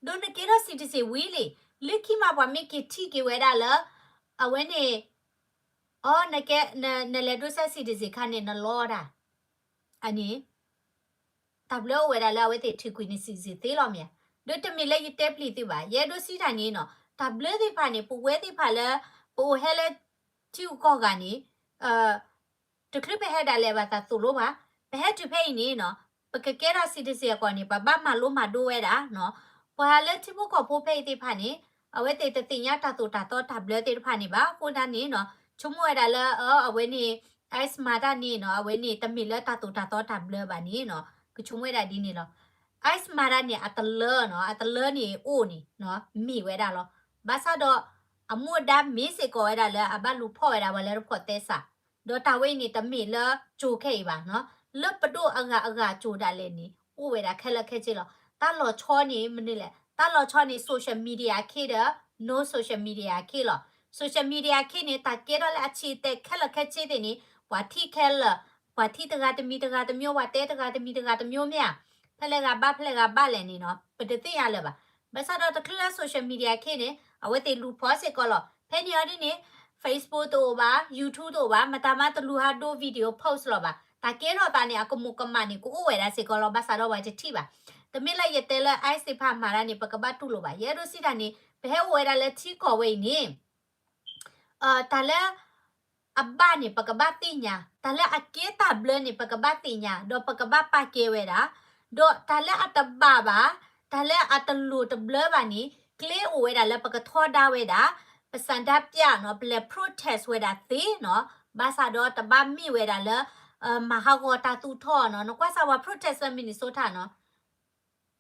ဒီးနကဲထီၣ် citizen ဝံၤလံ, လၢခံမးပှၤမ့ၢ်က့ၤထံၣ်က့ၤဝဲဒၣ်လၢ အဝဲန့ၣ် အ နလဲၤဒိးစဲ citizen ခါန့ၣ် နလီတၢ် အန့ၣ် တၢ်ဘျၢအိၣ်ဝဲဒၣ်လၢအဝဲသ့ၣ်ထုးကွံာ်န citizen သ့လီၤမ့ၢ်ဧါ. ဒီးတမ့ၢ်လၢယတဲပျံၤသုဘၣ်, ယအဲၣ်ဒိးစံးတၢ်န့ၣ်နီၤ, တၢ်ဘျၢသ့ၣ်တဖၣ်န့ၣ် ပဝဲသ့ၣ်တဖၣ်လၢ ပအိၣ်ဟဲလၢ ထံဂုၤကီၢ်ဂၤန့ၣ် တချုးပဟဲဒၣ်လဲာ်ဘၣ်သးသိၣ်လိပှၤ, ပဟဲတုၤဖဲအံၤန့ၣ်နီၤ, ပကကဲထီၣ် citizen အဂီၢ်န့ၣ် ပဘၣ်မၤလိမၤဒိဝဲဒၣ်နီၤ. ပှၤလၢထံဖိကီၢ်ဖိဖဲအံၤသ့ၣ်တဖၣ်န့ၣ် အဝဲသ့ၣ်တသ့ၣ်ညါတၢ်သိၣ်တၢ်သီတၢ်ဘျၢသ့ၣ်တဖၣ်န့ၣ်ဘၣ်. အဃိသတးန့ၣ်နီၤ, ဆိကမိၣ်ဝဲဒၣ်လၢ အဝဲန့ၣ် ICE မၤတၢ်န့ၣ်နီၤ, အဝဲန့ၣ်တမ့ၢ်လၢတၢ်သိၣ်တၢ်သီတၢ်ဘျၢဘၣ်န့ၣ်နီၤ, ကဆိကမိၣ်ဝဲဒၣ်ဒ်န့ၣ်လီၤ. ICE မၤတၢ်န့ၣ် အတလၢနီၤ, အတလၢန့ၣ်အိၣ်န့ၣ် မ့ၢ်ဝဲဒၣ်လီၤ. ဘၣ်ဆၣ်ဒီး အမူအဒါမ့ၢ်စ့ၢ်ကီးဝဲဒၣ်လၢအဘၣ်လူၤဖီၣ်ဝဲဒၣ်ပှၤလၢတဖှီၣ်သဲစး, ဒီးတၢ်ဝဲအံၤန့ၣ် တမ့ၢ်လၢကၠိၤခဲအံၤဘၣ်နီၤ, လၢပဒိၣ်အဂၤအဂၤကၠိၤဒၣ်လဲာ်န့ၣ် အိၣ်ဝဲဒၣ်ခဲလၢာ်ခဲဆ့လီၤ. တၢ်လီၤဆီန့ၣ်မနုၤလဲၣ်, တၢ်လီၤဆီန့ၣ် social media ခ့ဒီး no social media ခ့လီၤ. social media ခ့န့ၣ် တၢ်ကဲထီၣ်လၢအဆံးတဲခဲလၢာ်ခဲဆ့သ့ၣ်န့ၣ် ပှၤထံၣ်ခဲလၢာ်, ပှၤထံၣ်တဂၤတမံၤတဂၤတမျိုး, ပှၤတဲတဂၤတမံၤတဂၤတမျိုးမ့ၢ်ဧါ. ဖဲလဲၣ်ဂၤဘၣ် ဖဲလဲၣ်ဂၤဘၣ်လဲၣ်န့ၣ်နီၤ, ပတသ့ၣ်ညါလၢၤဘၣ်. ဘၣ်ဆၣ်ဒီးတချုးလၢ social media ခ့န့ၣ် အဝဲသ့ၣ်လူၤဖီၣ်စ့ၢ်ကီးလီၤ. ဖဲန့ၣ်အီၤဒ်န့ၣ် Facebook တအိၣ်ဘၣ်, YouTube တအိၣ်ဘၣ်, မတၤမးတလူၤဟးဒိ video post လီၤဘၣ်. တၢ်ကဲထီၣ်သးန့ၣ် အကမူးကမၣ်န့ၣ် ကအိၣ်ဝဲဒၣ်စ့ၢ်ကီးလီၤ. ဘၣ်ဆၣ်ဒီးပှၤတထံၣ်ဘၣ်. တမ့ၢ်လၢယတဲလၢ ICE သ့ၣ်တဖၣ်မၤတၢ်န့ၣ် ပကဘၣ်တူၢ်လိာ်ဘၣ်. ယအဲၣ်ဒိးစံးတၢ်န့ၣ် ပဟဲအိၣ်ဝဲဒၣ်လၢထံကီၢ်ဝဲအံၤန့ၣ် တၢ်လၢအဘၣ်န့ၣ် ပကဘၣ်သ့ၣ်ညါ, တၢ်လၢအကဲတၢ်ဘျၢန့ၣ် ပကဘၣ်သ့ၣ်ညါ, ဒီးပကဘၣ်ပာ်ကဲဝဲဒၣ်, ဒီးတၢ်လၢအတဘၣ်ဘၣ်, တၢ်လၢအတလိၣ်တဘျၢဘၣ်န့ၣ် ကျဲအိၣ်ဝဲဒၣ်လၢပကထီဒါဝဲဒၣ်, ပဆန္ဒပြနီၤ, ပလဲၤ protest ဝဲဒၣ်သ့နီၤ, ဘၣ်ဆၣ်ဒီးတဘၣ်မ့ၢ်ဝဲဒၣ်လၢ မၤဟးဂီၤတၢ်သူၣ်ထီၣ်နီၤ, နကွၢ်စၢ်ပှၤ protest လၢ Minnesota နီၤ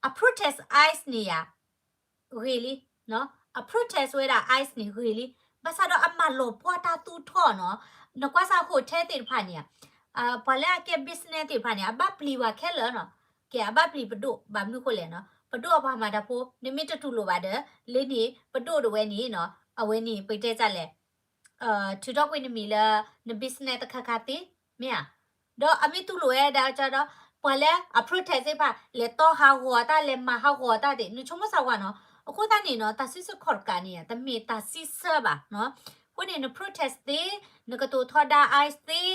အ protest ICE န့ၣ်ယၤ ဂ့ၤလံ, အ protest ဝဲဒၣ် ICE န့ၣ်ဂ့ၤလံ, ဘၣ်ဆၣ်ဒီးအမၤလီၤပှီၢ်တၢ်သူၣ်ထီၣ်နီၤ, နကွၢ်စၢ် hotel သ့ၣ်တဖၣ်န့ၣ် ပှၤလၢအကဲ business သ့ၣ်တဖၣ်န့ၣ် အဘၣ်ပျံၤပှၤခဲလၢာ်နီၤ, ကဲအဘၣ်ပျံၤပဒိၣ် ဘၣ်မနုၤဃိလဲၣ်နီၤ, ပဒိၣ်အပှၤမၤတၢ်ဖိ နမ့ၢ်တတူၢ်လိာ်ဘၣ်ဒီး လၢန့ၣ် ပဒိၣ်တဝဲန့ၣ်နီၤ, အဝဲန့ၣ် ပတဲတၢ်လဲၣ် ထုးထီၣ်ကွံာ်နမံၤလၢ န business တခါခါသ့, မ့ၢ်ဧါ. ဒီးအမ့ၢ်တူၢ်လိာ်ဝဲဒၣ်ကဒီး ပှၤလၢအ protest သ့ၣ်တဖၣ် လဲၤတီၢ်ဟးဂီၤတၢ် လဲၤမၤဟးဂီၤတၢ်သ့ၣ် နဆိကမိၣ်စၢ်ဝဲနီၤ. အဃိသတးန့ၣ်နီၤ တၢ်စုဆူၣ်ခီၣ်တကးန့ၣ် တမ့ၢ်တၢ်စံးဆၢဘၣ်နီၤ. အဃိန့ၣ် န protest သ့, နကတိၤထီဒါ ICE သ့,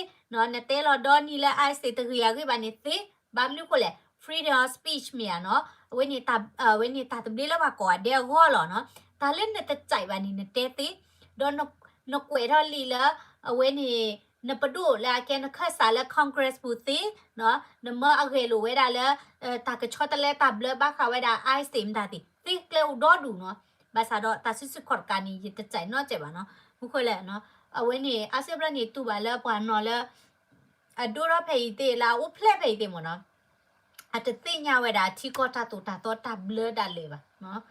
နတဲလီၤဒီနံၤလၢ ICE သ့ၣ် တဂ့ၤအဂ့ၢ်ဘၣ်န့ၣ်သ့, ဘၣ်မနုၤဃိလဲၣ် freedom of speech မ့ၢ်ဧါနီၤ. အဝဲန့ၣ် အဝဲန့ၣ်တၢ်သဘျ့လၢပှၤကိးဂၤဒဲးအဂီၢ်လီၤနီၤ. တၢ်လၢနတကြိုက်ဘၣ်န့ၣ် နတဲသ့, ဒီးနကွဲးထီၣ်လံလၢ အဝဲန့ၣ် နပဒိၣ်လၢအကဲနခၢၣ်စးလၢ Congress ပူၤသ့, နမၢအဂဲၤလိာ်ဝဲဒၣ်လၢ တၢ်ကဆီတလဲတၢ်ဘျၢဘၣ်ဃးဝဲဒၣ် ICE သ့ၣ်မတၤသ့ၣ် သ့ကျဲအိၣ်ဒီဒူၣ်နီၤ. ဘၣ်ဆၣ်ဒီးတၢ်စုဆူၣ်ခီၣ်တကးန့ၣ် ယတကြိုက်နီတစဲးဘၣ်နီၤ. မနုၤဃိလဲၣ် အဝဲန့ၣ် အါစုအါဘျီန့ၣ် တူၢ်ဘၣ်လၢပှၤနီၤလၢ အဒိၣ်ထီၣ်ဖဲအံၤသ့ၣ် လၢအအိၣ်ဖျဲၣ်ဖဲအံၤသ့ၣ်မ့ၢ်နီၤ, အတသ့ၣ်ညါဝဲဒၣ်ထံကီၢ်တၢ်သိၣ်တၢ်သီတၢ်ဘျၢဒၣ်လဲာ်ဘၣ်.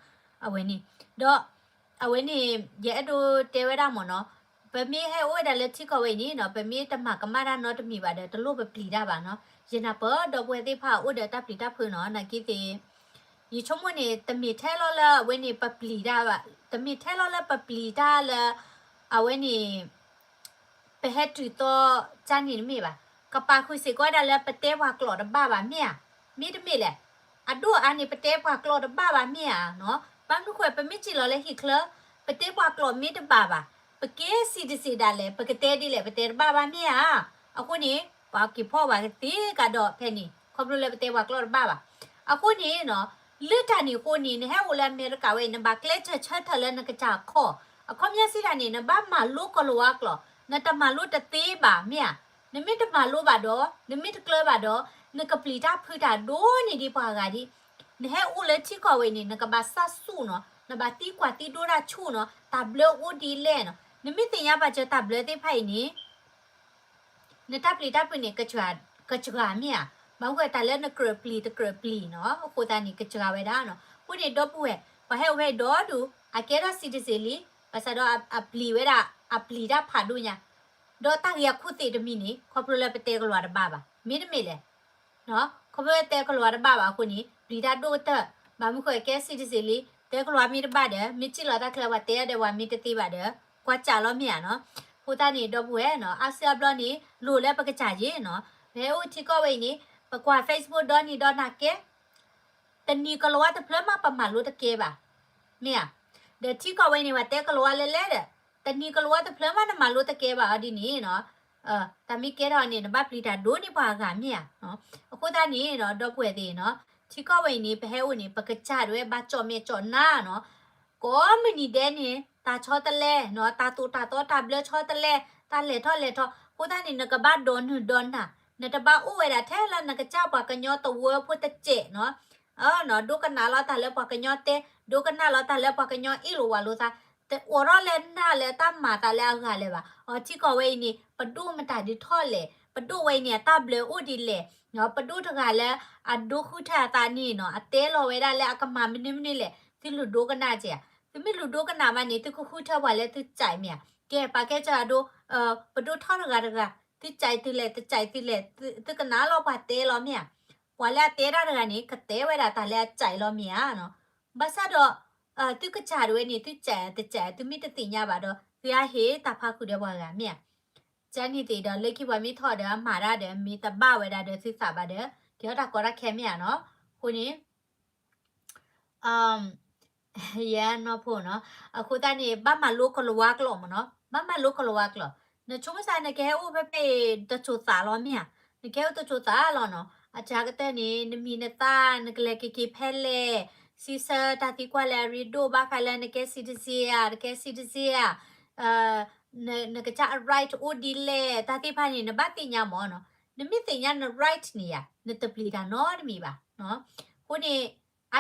အဝဲန့ၣ်, ဒီး အဝဲန့ၣ် ယအဲၣ်ဒိးတဲဝဲဒၣ်မ့ၢ်နီၤ, ပမ့ၢ်ဟဲအိၣ်ဝဲဒၣ်လၢထံကီၢ်ဝဲအံၤန့ၣ်နီၤ, ပမ့ၢ်တမၤကမၣ်တၢ်နီတမံၤဘၣ်ဒီး တလိၣ်ပပျံၤတၢ်ဘၣ်နီၤ. ယနၢ်ပၢၢ်ဒီပုၢ်ဝဲၢ်သ့ၣ်တဖၣ်အိၣ်ဒီးတၢ်ပျံၤတၢ်ဖုးနီၤ, နာ်က့သ့ၣ် ယဆိကမိၣ်န့ၣ် တမ့ၢ်ထဲလီၤလၢအဝဲန့ၣ်ပပျံၤတၢ်ဘၣ်, တမ့ၢ်ထဲလီၤလၢပပျံၤတၢ်လၢ အဝဲန့ၣ် ပဟဲတုၤသီကၠၢ်န့ၣ်တမ့ၢ်ဘၣ်. ကပာ်ဃုာ်စ့ၢ်ကီးဝဲဒၣ်လၢပတဲပှၤကျိာ်တဘၣ်ဘၣ်မ့ၢ်ဧါ, မ့တမ့ၢ်လဲၣ်. အဒိၣ်အါန့ၣ် ပတဲပှၤကျိာ်တဘၣ်ဘၣ်မ့ၢ်ဧါနီၤ. ဘၣ်မနုၤဃိ ပမ့ၢ်စံၣ်လီၤလၢဟံၣ်ချၢ ပတဲပှၤကျိာ်မ့ၢ်တဘၣ်ဘၣ်, ပကဲ citizen ဒၣ်လဲာ် ပကတဲဒ်လဲၣ် ပတဲတဘၣ်ဘၣ်မ့ၢ်ဧါ. အဃိန့ၣ် ပှၤက့ၤဖီၣ်ပှၤကသ့ကဒီးဖဲန့ၣ် ခီဖျိလၢပတဲပှၤကျိာ်တဘၣ်ဘၣ်. အဃိန့ၣ်နီၤ, လၢတၢ်န့ၣ်အဃိန့ၣ် နဟဲအိၣ်လၢအမဲရကၤဝဲအံၤ နဘၣ်ကျဲးစၢးဆၢထၢၣ်လၢနကစၢ်အခီၣ်, အခီပညီစံးတၢ်န့ၣ် နဘၣ်မၤလိကလၤဝါကျိာ်, နတမၤလိတသ့ဘၣ်မ့ၢ်ဧါ. နမ့ၢ်တမၤလိဘၣ်ဒီး နမ့ၢ်တကျၢၤဘၣ်ဒီး နကပျံၤတၢ်ဖုးတၢ်ဒိၣ်န့ၢ်ဒံးပှၤဂၤဒံး. နဟဲအိၣ်လၢထံကီၢ်ဝဲအံၤန့ၣ် နကဘၣ်စၢ်ဆူၣ်နီၤ, နဘၣ်သံကွၢ်သံဒိတၢ်ဆူၣ်နီၤ, တၢ်ဘျၢအိၣ်ဒ်လဲၣ်နီၤ. နမ့ၢ်သ့ၣ်ညါပာ်စၢၤတၢ်ဘျၢသ့ၣ်တဖၣ်အံၤန့ၣ် နတၢ်ပျံၤတၢ်ဖုးန့ၣ် ကစှၤမ့ၢ်ဧါ. ဘၣ်မနုၤဃိ တၢ်လၢနကြၢးပျံၤတကြၢးပျံၤနီၤ, အဃိသတးန့ၣ် ကစှၤဝဲဒၣ်နီၤ. အဃိန့ၣ် ဒီပုၢ်ဝဲၢ် ပှၤဟဲအိၣ်ဖဲအံၤဒီဒူၣ် အကဲထီၣ် citizen လံ, ဘၣ်ဆၣ်ဒီးအပျံၤဝဲဒၣ် အပျံၤတၢ်ဖးဒိၣ်ညါ, ဒီးတၢ်ဂ့ၢ်အခိၣ်သ့ၣ်တမံၤန့ၣ် ခီဖျိလၢပတဲကလၤဝါတဘၣ်ဘၣ်, မ့တမ့ၢ်လဲၣ် ခီဖျိတဲကလၤဝါတဘၣ်ဘၣ်အဃိန့ၣ် ပျံၤတၢ်ဒိၣ်ကတၢၢ်, ဘၣ်မနုၤဃိ ကဲ citizen လံ, တဲကလၤဝါမ့ၢ်တဘၣ်ဒီး မ့ၢ်စံၣ်လီၤတၢ်ချၢ ပှၤတဲအီၤဒီးပှၤမ့ၢ်တသ့ဘၣ်ဒီး ကွၢ်စးလီၤမ့ၢ်ဧါနီၤ. အဃိသတးန့ၣ် ဒီပုၢ်ဝဲၢ်နီၤ, အါစုအါဘျီန့ၣ် လိၣ်လၢပကစၢ်က့နီၤ, ပဟဲအိၣ်ထံကီၢ်ဝဲအံၤန့ၣ် ပကွၢ် Facebook ဒီနံၤဒီနၤကဲ တနံၤကလၤဝါတဖျၢၣ်မး ပမၤလိတကဲဘၣ်, မ့ၢ်ဧါ. ဒီးထံကီၢ်ဝဲန့ၣ် ပှၤတဲကလၤဝါလဲၣ်လဲၣ်ဒီး တနံၤကလၤဝါတဖျၢၣ်မး နမၤလိတကဲဘၣ်အီၤဒ်န့ၣ်နီၤ, တၢ်မ့ၢ်ကဲထီၣ်န့ၣ် နဘၣ်ပျံၤတၢ်ဒိၣ်န့ၢ်ပှၤဂၤမ့ၢ်ဧါ. အဃိသတးန့ၣ်နီၤ ဒီပုၢ်ဝဲၢ်သ့ၣ်နီၤ, ထံကီၢ်ဝဲအံၤန့ၣ် ပဟဲအိၣ်န့ၣ် ပကစၢ်ဒၣ်ဝဲဘၣ်ကၠီၣ်မဲာ်ကၠီၣ်နါနီၤ, ကိးမုၢ်နံၤဒဲးန့ၣ် တၢ်ဆီတလဲနီၤ, တၢ်သိၣ်တၢ်သီတၢ်ဘျၢဆီတလဲ, တၢ်လဲၤထီၣ်လဲၤထီ, အဃိသတးန့ၣ် နကဘၣ်ဒီးနုၢ်ဒီးနၢ်, နတဘၣ်အိၣ်ဝဲဒၣ်ထဲလၢနကစၢ်ပှၤကညီသဝီဖိတစဲးနီၤ, ဒိကနၣ်လီၤတၢ်လၢပှၤကညီတဲ, ဒိကနၣ်လီၤတၢ်လၢပှၤကညီအ့ၣ်လိာ်ဝးလိာ်သး, တအိးထီၣ်လၢနၢ်လၢတၢ်မၤသးလၢအဂၤလၢၤဘၣ်. အထံကီၢ်ဝဲအံၤန့ၣ် ပဒိၣ်မတၤဒုးထီၣ်လဲၣ်, ပဒိၣ်ဝဲအံၤန့ၣ် အတၢ်ဘျၢအိၣ်ဒ်လဲၣ်, ပဒိၣ်တဂၤလၢအဒိဃုထၢအသးန့ၣ်နီၤ, အတဲလီၤဝဲဒၣ်လၢအကမၤမနုၤမနုၤလဲၣ်, သုလူၤဒိကနၣ်ကဲဧါ. သုမ့ၢ်လူၤဒိကနၣ်ဘၣ်န့ၣ် သုကဃုထၢပှၤလၢသုစဲးမ့ၢ်ဧါ. ကဲ ပာ်ကဲစၢ်အဒိ, ပဒိၣ်ထီၣ်တဂၤတဂၤ, သုစဲးသုလဲၣ် တစဲးသုလဲၣ်, သုကနၣ်လီၤပှၤတဲလီၤမ့ၢ်ဧါ. ပှၤလၢအတဲတၢ်တဂၤန့ၣ် ကတဲဝဲဒၣ်တၢ်လၢအစဲးလီၤမ့ၢ်ဧါနီၤ. ဘၣ်ဆၣ်ဒီး သုကစၢ်ဒၣ်ဝဲန့ၣ် သုစဲးတစဲး သုမ့ၢ်တသ့ၣ်ညါဘၣ်ဒီး သုဟးဟ့ၣ်တၢ်ဖးဃုာ်ဒီးပှၤဂၤမ့ၢ်ဧါ. ကန့ၣ်သ့ၣ်ဒီး လၢခံပှၤမ့ၢ်ထီၣ်ဒီး အမၤတၢ်ဒီး မ့ၢ်တဘၣ်ဝဲဒၣ်ဒီးသုသးဘၣ်ဒီး ကဲထီၣ်တၢ်ကီတၢ်ခဲမ့ၢ်ဧါနီၤ. အဃိန့ၣ် ယဲနီၢ်ဖိနီၤ, အဃိသတးန့ၣ် ဘၣ်မၤလိကလၤဝါကျိာ်မ့ၢ်နီၤ, ဘၣ်မၤလိကလၤဝါကျိာ်. နဆိကမိၣ်စ့ၢ် နကဟဲအိၣ်ဖဲဖဲအံၤ တစိၤသးလီၤမ့ၢ်ဧါ, နကဟဲအိၣ်တစိၤသးလီၤနီၤ. အစှၤကတၢၢ်န့ၣ် နမံၤနသၣ် နကလဲၤက့ၤက့ၤဖဲလဲၣ်, စံးဆၢတၢ်သံကွၢ်လၢအရ့ဒိၣ် ဘၣ်ဃးလၢနကဲ citizen ဧါ, တကဲ citizen ဧါ, နကစၢ်အ right အိၣ်ဒ်လဲၣ်, တၢ်သ့ၣ်တဖၣ်န့ၣ် နဘၣ်သ့ၣ်ညါမ့ၢ်နီၤ. နမ့ၢ်သ့ၣ်ညါန right န့ၣ်ယါ, နတပျံၤတၢ်နီတမံၤဘၣ်. အဃိန့ၣ်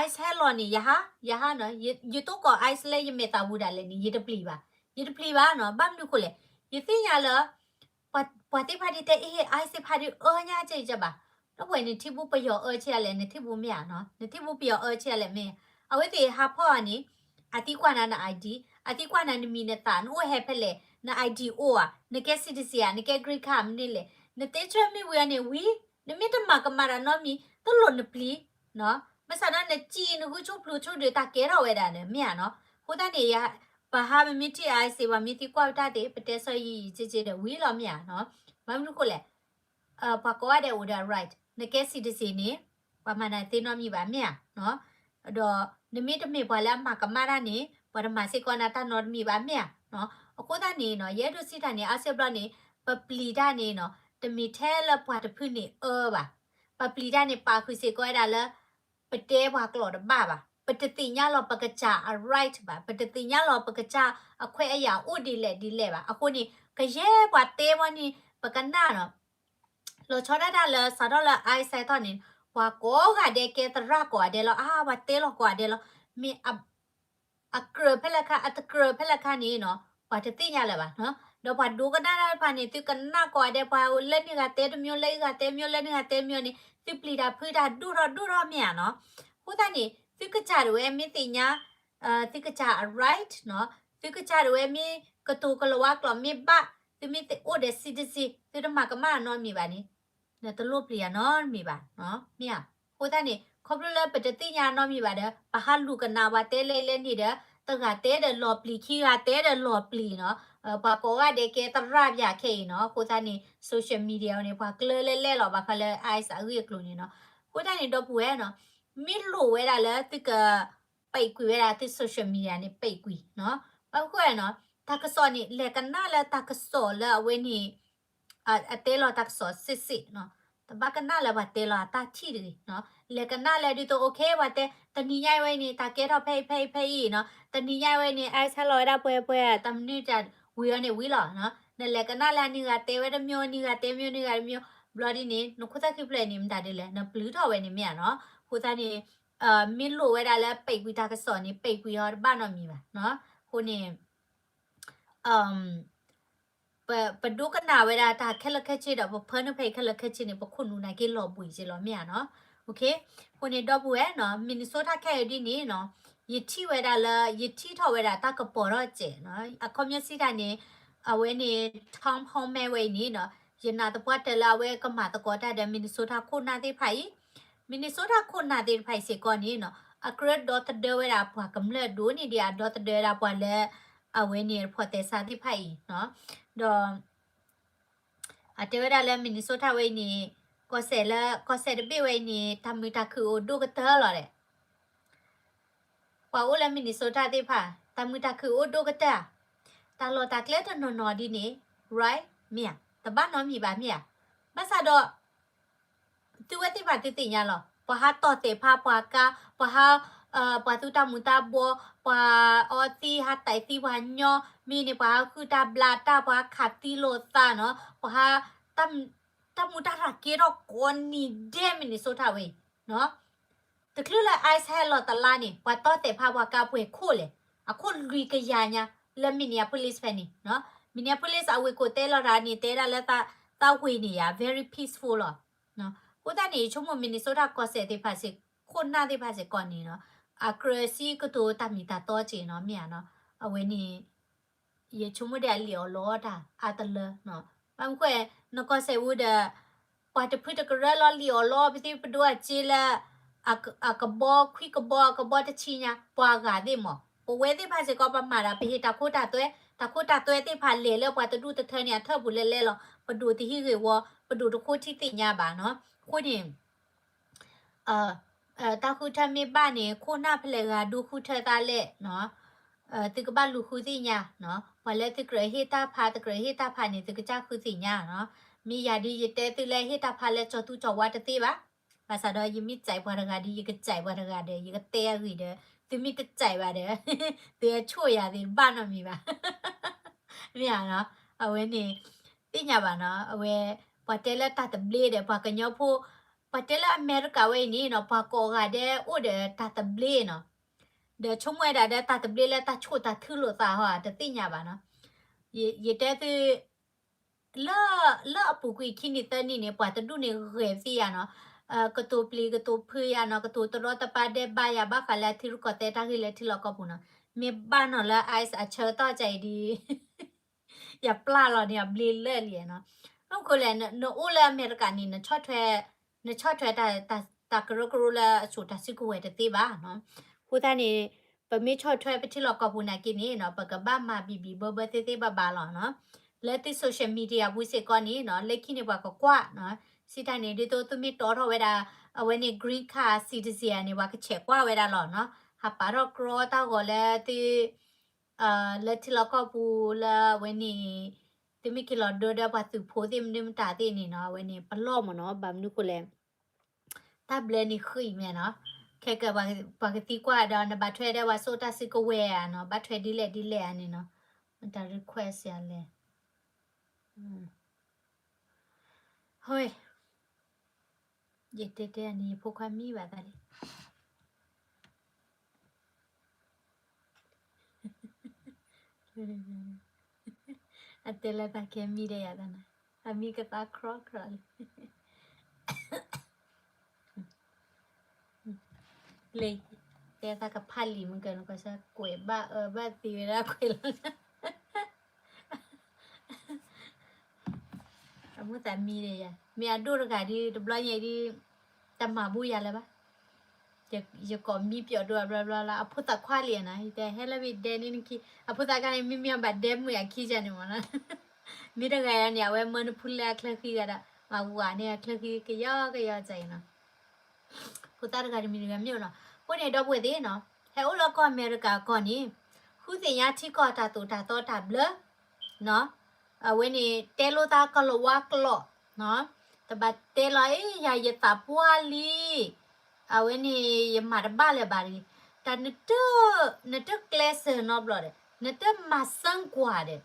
ICE ဟဲလီၤန့ၣ် ယဟါ, ယဟါနီၤ, ယတိၢ်ကီၢ် ICE လၢယမဲာ်သးပူၤဒၣ်လဲာ်န့ၣ် ယတပျံၤဘၣ်, ယတပျံၤဘၣ်နီၤ. ဘၣ်မနုၤဃိလဲၣ်, ယသ့ၣ်ညါလၢ ပှၤသ့ၣ်တဖၣ်ဒ်တဲအ့ၣ် ICE သ့ၣ်တဖၣ်ဒ်အၢညါကဲကဲဘၣ်. ဒီပုၢ်ဝဲၢ် နထံၣ်ဘူးပယီၤအၢဆံးအါလဲၣ်, နထံၣ်ဘူးမ့ၢ်ဧါနီၤ, နထံၣ်ဘူးပယီၤအၢဆံးအါလဲၣ်မ့ၢ်. အဝဲသ့ၣ်ဟးဖီၣ်အီၤန့ၣ် အသံကွၢ်နၤန ID, အသံကွၢ်နၤနမံၤနသၣ်, နအိၣ်ဟဲဖဲလဲၣ်, န ID အိၣ်ဧါ, နကဲ citizen ဧါ, နကဲ green card မနုၤလဲၣ်, နတဲဆၢမ့ၢ်ဝံၤအီၤန့ၣ်ဝံၤ, နမ့ၢ်တမၤကမၣ်တၢ်နီတမံၤ တလိၣ်နပျံၤ ဘၣ်ဆၣ်ဒီးနစံးနဂုၢ်ဆူၣ်ပျူၤဆူၣ်ဒီး တၢ်ကဲထီၣ်ဝဲဒၣ်န့ၣ် မ့ၢ်ဧါနီၤ. အဃိသတးန့ၣ် ပှၤဟးမ့မ့ၢ်ထံၣ် ICE ပှၤမ့ၢ်သံကွၢ်ပတၢ်သ့ၣ် ပတဲဆၢယံာ်ယံာ်ကဲကဲဒီးဝံၤလီၤ မ့ၢ်ဧါနီၤ. ဘၣ်မနုၤဃိလဲၣ်, ပှၤကိးဂၤဒဲးအိၣ်ဒီး right, နကဲ citizen န့ၣ် ပှၤမၤနၤသ့နီတမံၤဘၣ် မ့ၢ်ဧါ. ဒီးနမ့ၢ်တမ့ၢ်ပှၤလၢအမၤကမၣ်တၢ်န့ၣ် ပှၤတမၤစ့ၢ်ကီးနၤတၢ်နီတမံၤဘၣ် မ့ၢ်ဧါ. အဃိသတးန့ၣ်နီၤ ယအဲၣ်ဒိးစံးတၢ်န့ၣ် အါစုအါဘျီန့ၣ် ပပျံၤတၢ်န့ၣ်နီၤ တမ့ၢ်ထဲလၢပှၤတဖုန့ၣ်အၢဘၣ်. ပပျံၤတၢ်န့ၣ် ပာ်ဃုာ်စ့ၢ်ကီးဝဲဒၣ်လၢ ပတဲပှၤကျိာ်တဘၣ်ဘၣ်, ပတသ့ၣ်ညါလီၤပကစၢ်အ right ဘၣ်, ပတသ့ၣ်ညါလီၤပကစၢ်အခွဲးအယာ်အိၣ်ဒ်လဲၣ်ဒ်လဲၣ်ဘၣ်. အဃိန့ၣ် ကယဲၢ်ပှၤတဲဝဲန့ၣ် ပကနၣ်နီၤ. လီၤဆီဒၣ်တၢ်လၢ စးထီၣ်လၢ ICE စဲးထီၣ်န့ၣ် ပှၤကိးဂၤဒဲးကဲသရၣ်ကိးဂၤဒဲးလီၤ, အါ ပှၤတဲလီၤကိးဂၤဒဲးလီၤ. မ့ၢ်အကြၢးဖဲလဲၣ်ခါ အတကြၢးဖဲလဲၣ်ခါန့ၣ်နီၤ ပှၤတသ့ၣ်ညါလၢၤဘၣ်နီၤ. ဒီးပှၤဒိကနၣ်တၢ်တဖၣ်န့ၣ် သုကနၣ်ကိးဂၤဒဲး ပှၤလၢန့ၢ်ဂၤတဲတမျိုး လၢအဂၤတဲတမျိုး လၢန့ၢ်ဂၤတဲတမျိုးန့ၣ် သုပျံၤတၢ်ဖုးတၢ်ဒိၣ်ထီၣ်ဒိၣ်ထီၣ်မ့ၢ်ဧါနီၤ. အဃိသတးန့ၣ် သုကစၢ်ဒၣ်ဝဲမ့ၢ်သ့ၣ်ညါ သုကစၢ်အ right နီၤ, သုကစၢ်ဒၣ်ဝဲမ့ၢ်ကတိၤကလၤဝါကျိာ်မ့ၢ်ဘၣ်, သုမ့ၢ်အိၣ်ဒီး citizen သုတမၤကမၣ်နီတမံၤဘၣ်န့ၣ် နတလိၣ်ပျံၤယၤနီတမံၤဘၣ်, မ့ၢ်ဧါ. အဃိသတးန့ၣ် ခီဖျိလၢပတသ့ၣ်ညါနီတမံၤဘၣ်ဒီး ပဟးလူၤကနၣ်ပှၤတဲလၢလဲၣ်န့ၣ်ဒီး တဂၤတဲဒီးလီၤပျံၤ ခံဂၤတဲဒီးလီၤပျံၤနီၤ, ပှၤကိးဂၤဒဲးကဲသရၣ်ပၠးခဲအံၤနီၤ. အဃိသတးန့ၣ် social media န့ၣ် ပှၤကျၢလဲၣ်လဲၣ်လီၤ ဘၣ်ဃးလၢ ICE အဂ့ၢ်အကျိၤန့ၣ်နီၤ. အဃိသတးန့ၣ် ဒီပုၢ်ဝဲၢ်နီၤ, မ့ၢ်လိၣ်ဝဲဒၣ်လၢသုက ပိတ်ကွံာ်ဝဲဒၣ်သု social media န့ၣ် ပိတ်ကွံာ်နီၤ. ဘၣ်မနုၤဃိနီၤ, တၢ်ကစီၣ်န့ၣ် လဲၤကနၣ်လၢတၢ်ကစီၣ်လၢအဝဲန့ၣ် အတဲလီၤတၢ်ကစီၣ်စ့ၢ်စ့ၢ်နီၤ, တဘၣ်ကနၣ်လၢပှၤတဲလီၤအတၢ်ထံၣ်တဂ့ၤနီၤ. လဲၤကနၣ်လၢဒ်သိး okay ပှၤတဲ တနံၤညါအံၤဝဲအံၤန့ၣ် တၢ်ကဲထီၣ်ဖဲအံၤဖဲအံၤဖဲအံၤနီၤ, တနံၤညါအံၤဝဲအံၤန့ၣ် ICE ဟဲလီၤဝဲဒၣ်ပှဲၤပှဲၤ တၢ်မနုၤတၢ်ဝံၤအီၤန့ၣ် ဝံၤလီၤနီၤ. နလဲၤကနၣ်လၢအန့ၢ်ဂၤတဲဝဲတမျိုး န့ၢ်ဂၤတဲမျိုး န့ၢ်ဂၤတမျိုး ဘျီဒ်န့ၣ် နခိၣ်သၣ်ခံဖျၢၣ်န့ၣ် မတၤဒ်လဲၣ် နပျုၢ်ထီၣ်ဝဲန့ၣ်မ့ၢ်ဧါနီၤ. အဃိသတးန့ၣ် မ့ၢ်လိၣ်ဝဲဒၣ်လၢ ပိတ်ကွံာ် တၢ်ကစီၣ်န့ၣ် ပိတ်ကွံာ်အီၤတဘၣ်နီတမံၤဘၣ်နီၤ. အဃိန့ၣ် ပဒိကနၣ်ဝဲဒၣ်တၢ်ခဲလၢာ်ခဲဆ့ဒီး ပဖၢနုာ်ဖဲအံၤခဲလၢာ်ခဲဆ့န့ၣ် ပခိၣ်နူာ်နာ်က့လီၤဘှံးက့လီၤမ့ၢ်ဧါနီၤ. အဃိန့ၣ် ဒီပုၢ်ဝဲၢ်နီၤ Minnesota ခဲအံၤဒ်န့ၣ်နီၤ ယထံၣ်ဝဲဒၣ်လၢ ယထံၣ်ထီၣ်ဝဲဒၣ်တၢ်ကပီၤထီၣ်စဲးနီၤ. အခီပညီစံးတၢ်န့ၣ် အဝဲန့ၣ် Tom Homan ဝဲအံၤန့ၣ်နီၤ ယနာ်သပှၢ်တၢၢ်လၢအဝဲကမၤသကိးတၢ်ဒီး Minnesota ခိၣ်နၢ်သ့ၣ်တဖၣ်အံၤ Minnesota ခိၣ်နၢ်သ့ၣ်တဖၣ်အံၤစ့ၢ်ကီးန့ၣ်နီၤ အကြၢးဒီသဒၢဝဲဒၣ်ပှၤကမျၢၢ်ဒိၣ်န့ၢ်ဒံး အဒီသဒၢဝဲဒၣ်ပှၤလၢ အဝဲန့ၣ် ဖီၣ်သဲစးသ့ၣ်တဖၣ်အံၤနီၤ. ဒီး အတဲဝဲဒၣ်လၢ Minnesota ဝဲအံၤန့ၣ် ကီၢ်စဲၣ်လၢ ကီၢ်စဲၣ်တဘ့ၣ်ဝဲအံၤန့ၣ် တၢ်မုာ်တၢ်ခုၣ်အိၣ်ဒိၣ်ကတၢၢ်လီၤဒီး ပှၤအိၣ်လၢ Minnesota သ့ၣ်တဖၣ် တၢ်မုာ်တၢ်ခုၣ်အိၣ်ဒိၣ်ကတၢၢ်ဧါ. တၢ်လီၢ်တၢ်ကျဲတနီၤနီၤဒ်န့ၣ် right မ့ၢ်ဧါ, တဘၣ်နီတမံၤဘၣ်မ့ၢ်ဧါ. ဘၣ်ဆၣ်ဒီး သုဝဲသ့ၣ်တဖၣ်သုသ့ၣ်ညါလီၤ. ပှၤဟးတီၢ်သဲးဖးပှၤကါ, ပှၤဟး ပှၤသူတၢ်မူၤတၢ်ဘှီး, ပှၤအီသံးဟးတဲာ်သံပှၤညီ, မ့ၢ်န့ၣ် ပှၤဟးဟုၣ်တၢ်ဘျါတၢ်, ပှၤဟးခးသံလိာ်သးနီၤ, ပှၤဟး တၢ်မူၤတၢ်ရၤကဲထီၣ်ကိးနံၤဒဲး Minnesota ဝဲအံၤနီၤ. တချုးလၢ ICE ဟဲလီၤတလါန့ၣ် ပှၤတီၢ်သဲးဖးပှၤကါပှဲၤခိၣ်လဲၣ်, အခိၣ်လွံၢ်ကယၤညါ လၢ Minneapolis ဖဲန့ၣ်နီၤ. Minneapolis အဝ့ၢ်ကိးတဲလီၤတၢ်န့ၣ် တဲဒၣ်လၢသးဝ့ၢ်န့ၣ်ယါ very peaceful လီၤ. အဃိသတးန့ၣ် ယဆိကမိၣ် Minnesota ကီၢ်စဲၣ်သ့ၣ်တဖၣ်စ့ၢ် ခိၣ်နၢ်သ့ၣ်တဖၣ်စ့ၢ်ကီးန့ၣ်နီၤ အကြၢးစံးကတိၤတၢ်မ့ၢ်တၢ်တီစ့ၢ်နီၤ မ့ၢ်ဧါနီၤ. အဝဲန့ၣ် ယဆိကမိၣ်ဒ်အလံာ်အီၣ်လီအီၣ်တၢ်အါတလၢနီၤ. ဘၣ်မနုၤဃိ နကီၢ်စဲၣ်ဝူဒီး ပှၤတဖုတကရၢလီၤလံာ်အီၣ်လီအီၣ် ပသ့ၣ်ပဒိၣ်အစ့လၢ အကဘီခွံကဘီ အကဘီတဆံညါ ပှၤဂၤသ့ၣ်မး ပဝဲသ့ၣ်တဖၣ်စ့ၢ်ကီး ပမၤဒီး ပဟ့ၣ်တၢ်ခိတၢ်သွဲ တၢ်ခိတၢ်သွဲသ့ၣ်တဖၣ်လဲၤလၢပှၤတဒူၣ်တထၢန့ၣ် အထၢၣ်ပူၤလဲၤလဲၤလီၤ ပဒိၣ်တဟံးဂ့ၢ်ဝီ ပဒိၣ်တဃိထံသ့ၣ်ညါဘၣ်နီၤ. အဃိန့ၣ် တၢ်ဃုထၢမ့ၢ်ဘၣ်န့ၣ် ခိၣ်နၢ်ဖဲလဲၣ်ဂၤဒုးဃုထၢသးလဲၣ်နီၤ, သုကဘၣ်လူၤဃုသ့ၣ်ညါနီၤ, ပှၤလၢသုကြၢးဟ့ၣ်တၢ်ဖး တကြၢးဟ့ၣ်တၢ်ဖးန့ၣ် သုကစၢ်ဃုသ့ၣ်ညါနီၤ. မ့ၢ်ယၤဒုးယတဲသုလၢဟ့ၣ်တၢ်ဖးလၢကၠီၤသူကၠီၤဝါတသ့ဘၣ်, ဘၣ်ဆၣ်ဒီးယမ့ၢ်စဲးပှၤတဂၤဒီး ယကစဲးပှၤတဂၤဒီး ယကတဲအဂ့ၢ်ဒီး သုမ့ၢ်တစဲးဘၣ်ဒီး သုဟဲဆိၣ်ယၤသ့ၣ်တဘၣ်နီတမံၤဘၣ် မ့ၢ်ဧါနီၤ, အဝဲန့ၣ် သ့ၣ်ညါဘၣ်နီၤ, အဝဲ ပှၤတဲလၢတၢ်သဘျ့ဒီး ပှၤကညီဖိ, ပှၤတဲလၢအမဲရကၤဝဲအံၤန့ၣ်နီၤ ပှၤကိးဂၤဒဲးအိၣ်ဒီးတၢ်သဘျ့နီၤ, ဒီးဆိကမိၣ်ဝဲဒၣ်ဒီးတၢ်သဘျ့လၢတၢ်ဆိၣ်တၢ်ထုလိာ်သးဟီ တသ့ၣ်ညါဘၣ်နီၤ, ယတဲသု လၢ လၢအပူၤကွံာ်ခံနံၣ်သၢနံၣ်န့ၣ် ပှၤတဒူၣ်န့ၣ်ဂဲၤသ့ယၤနီၤ, ကတိၤပျံၤကတိၤဖုးယၤနီၤ, ကတိၤတရီတပါဒဲးဘးယၤ ဘၣ်ဃးလၢထံရူၢ်ကီၢ်သဲးတၢ်ဂ့ၢ်လၢထံလီၢ်ကီၢ်ပူၤနီၤ, မ့ၢ်ဘၣ်နီၤလၢ ICE အဆၢကတီၢ်ကအံၤဒ် ယပျၢ်လီၤန့ၣ် အဘျ့လၢာ်လံနီၤ, ဘၣ်မနုၤလဲၣ် နအိၣ်လၢအမဲရကၤန့ၣ် နဆီၣ်ထွဲ နဆီၣ်ထွဲ တၢ်ကရၢကရိလၢအစိၤတၢ်စုကဝဲၤတသ့ဘၣ်နီၤ, အဃိသတးန့ၣ် ပမ့ၢ်ဆီၣ်ထွဲပထံလီၢ်ကီၢ်ပူၤနာ်က့န့ၣ်နီၤ ပကဘၣ်မၤဘံၣ်ဘံၣ်ဘၢဘၢသ့သ့ဘၣ်ဘၣ်လီၤနီၤ, လၢသု social media ပူၤစ့ၢ်ကီးန့ၣ်နီၤ လၢခံန့ၣ်ပှၤကကွၢ်နီၤ, စံးတၢ်န့ၣ် ဒ်သိးသုမ့ၢ်တီထီၣ်ဝဲဒၣ် အဝဲန့ၣ် green card citizen န့ၣ် ပှၤကဆဲးကွၢ်ဝဲဒၣ်လီၤနီၤ, ဟးပာ်ထီၣ်ကြီတၢ်ဂီၤလၢသု လၢထံလီၢ်ကီၢ်ပူၤလၢအဝဲန့ၣ် သုမ့ၢ်က့ၤလီၤဒိဒီးပှၤသုးဖိသ့ၣ်မနုၤမတၤသ့ၣ်န့ၣ်နီၤ အဝဲန့ၣ် ပလီၢ်မ့ၢ်နီၤ ဘၣ်မနုၤဃိလဲၣ် တၢ်ဘျၢန့ၣ်ဃံးမဲာ်နီၤ, ခဲကပှၤကသံကွၢ်ဒီး နဘၣ်ထွဲဒီးပှၤစိၤတၢ်စုကဝဲၤဧါနီၤ, ဘၣ်ထွဲဒ်လဲၣ်ဒ်လဲၣ်ဧါန့ၣ်နီၤ, မတၤ request ယၤလဲၣ်, ဟိ ယတဲတဲန့ၣ် ယဖိခွါမံဘၣ်သးလံ. အတဲလၢသးကဲမံဒီးယၤသးနၤ, အမံကသါခြီခြီလံ. လံ, တဲသးကဖးလံာ်မုၢ်ကၢနကီၢ်ဆၢ ကွဲးဘၣ်အၢဘၣ်သံဝဲဒၣ်ကွဲးလီၤ. အမိၢ်သးမံဒီးယၤ, မ့ၢ်အဒိၣ်တဂၤဒုး တဘျီညါအံၤဒုး တမၤဘူၣ်ယၤလၢၤဘၣ်. ယကိးမံပျီၤဒိၣ်အဘျီဘျီလၢ အဖိသၣ်ခွါလံနီၤ, ယတဲဟဲလၢဘၣ်ဒဲန့ၣ်နခံ, အဖိသၣ်ခါန့ၣ် မ့မ့ၢ်အဘၣ်ဒဲမုာ်အခံကန့ၣ်မ့ၢ်နီၤ. မ့ၢ်တဂၤယၤန့ၣ် အဝဲမၢနဖူလဲအချၢဃံဂၤဒီး မၤဝၤန့ၣ်အချၢဃံကယီကယီကၢအံၤနီၤ. ဖိသၣ်တဂၤတမံၤတဂၤမ့ၢ်နီၤ. အဃိန့ၣ်ဒီပုၢ်ဝဲၢ်သ့ၣ်နီၤ, ဟဲအိၣ်လၢကီၢ်အမဲရကၤအကီၢ်န့ၣ် ဃုသ့ၣ်ညါထံကီၢ်တၢ်သိၣ်တၢ်သီတၢ်ဘျၢနီၤ. အဝဲန့ၣ်တဲလိာ်သးကလၤဝါကျိာ်နီၤ. တဘၣ်တဲလီၤအ့ ယၤယသးပှၢ်လံ အဝဲန့ၣ်ယမၤတဘၣ်လၢၤဘၣ်တဂ့ၤ. တၢ်နတ, နတကျဲးစၢးနီတဘျီဒီး နတမၤစၢကွၢ်ဒီး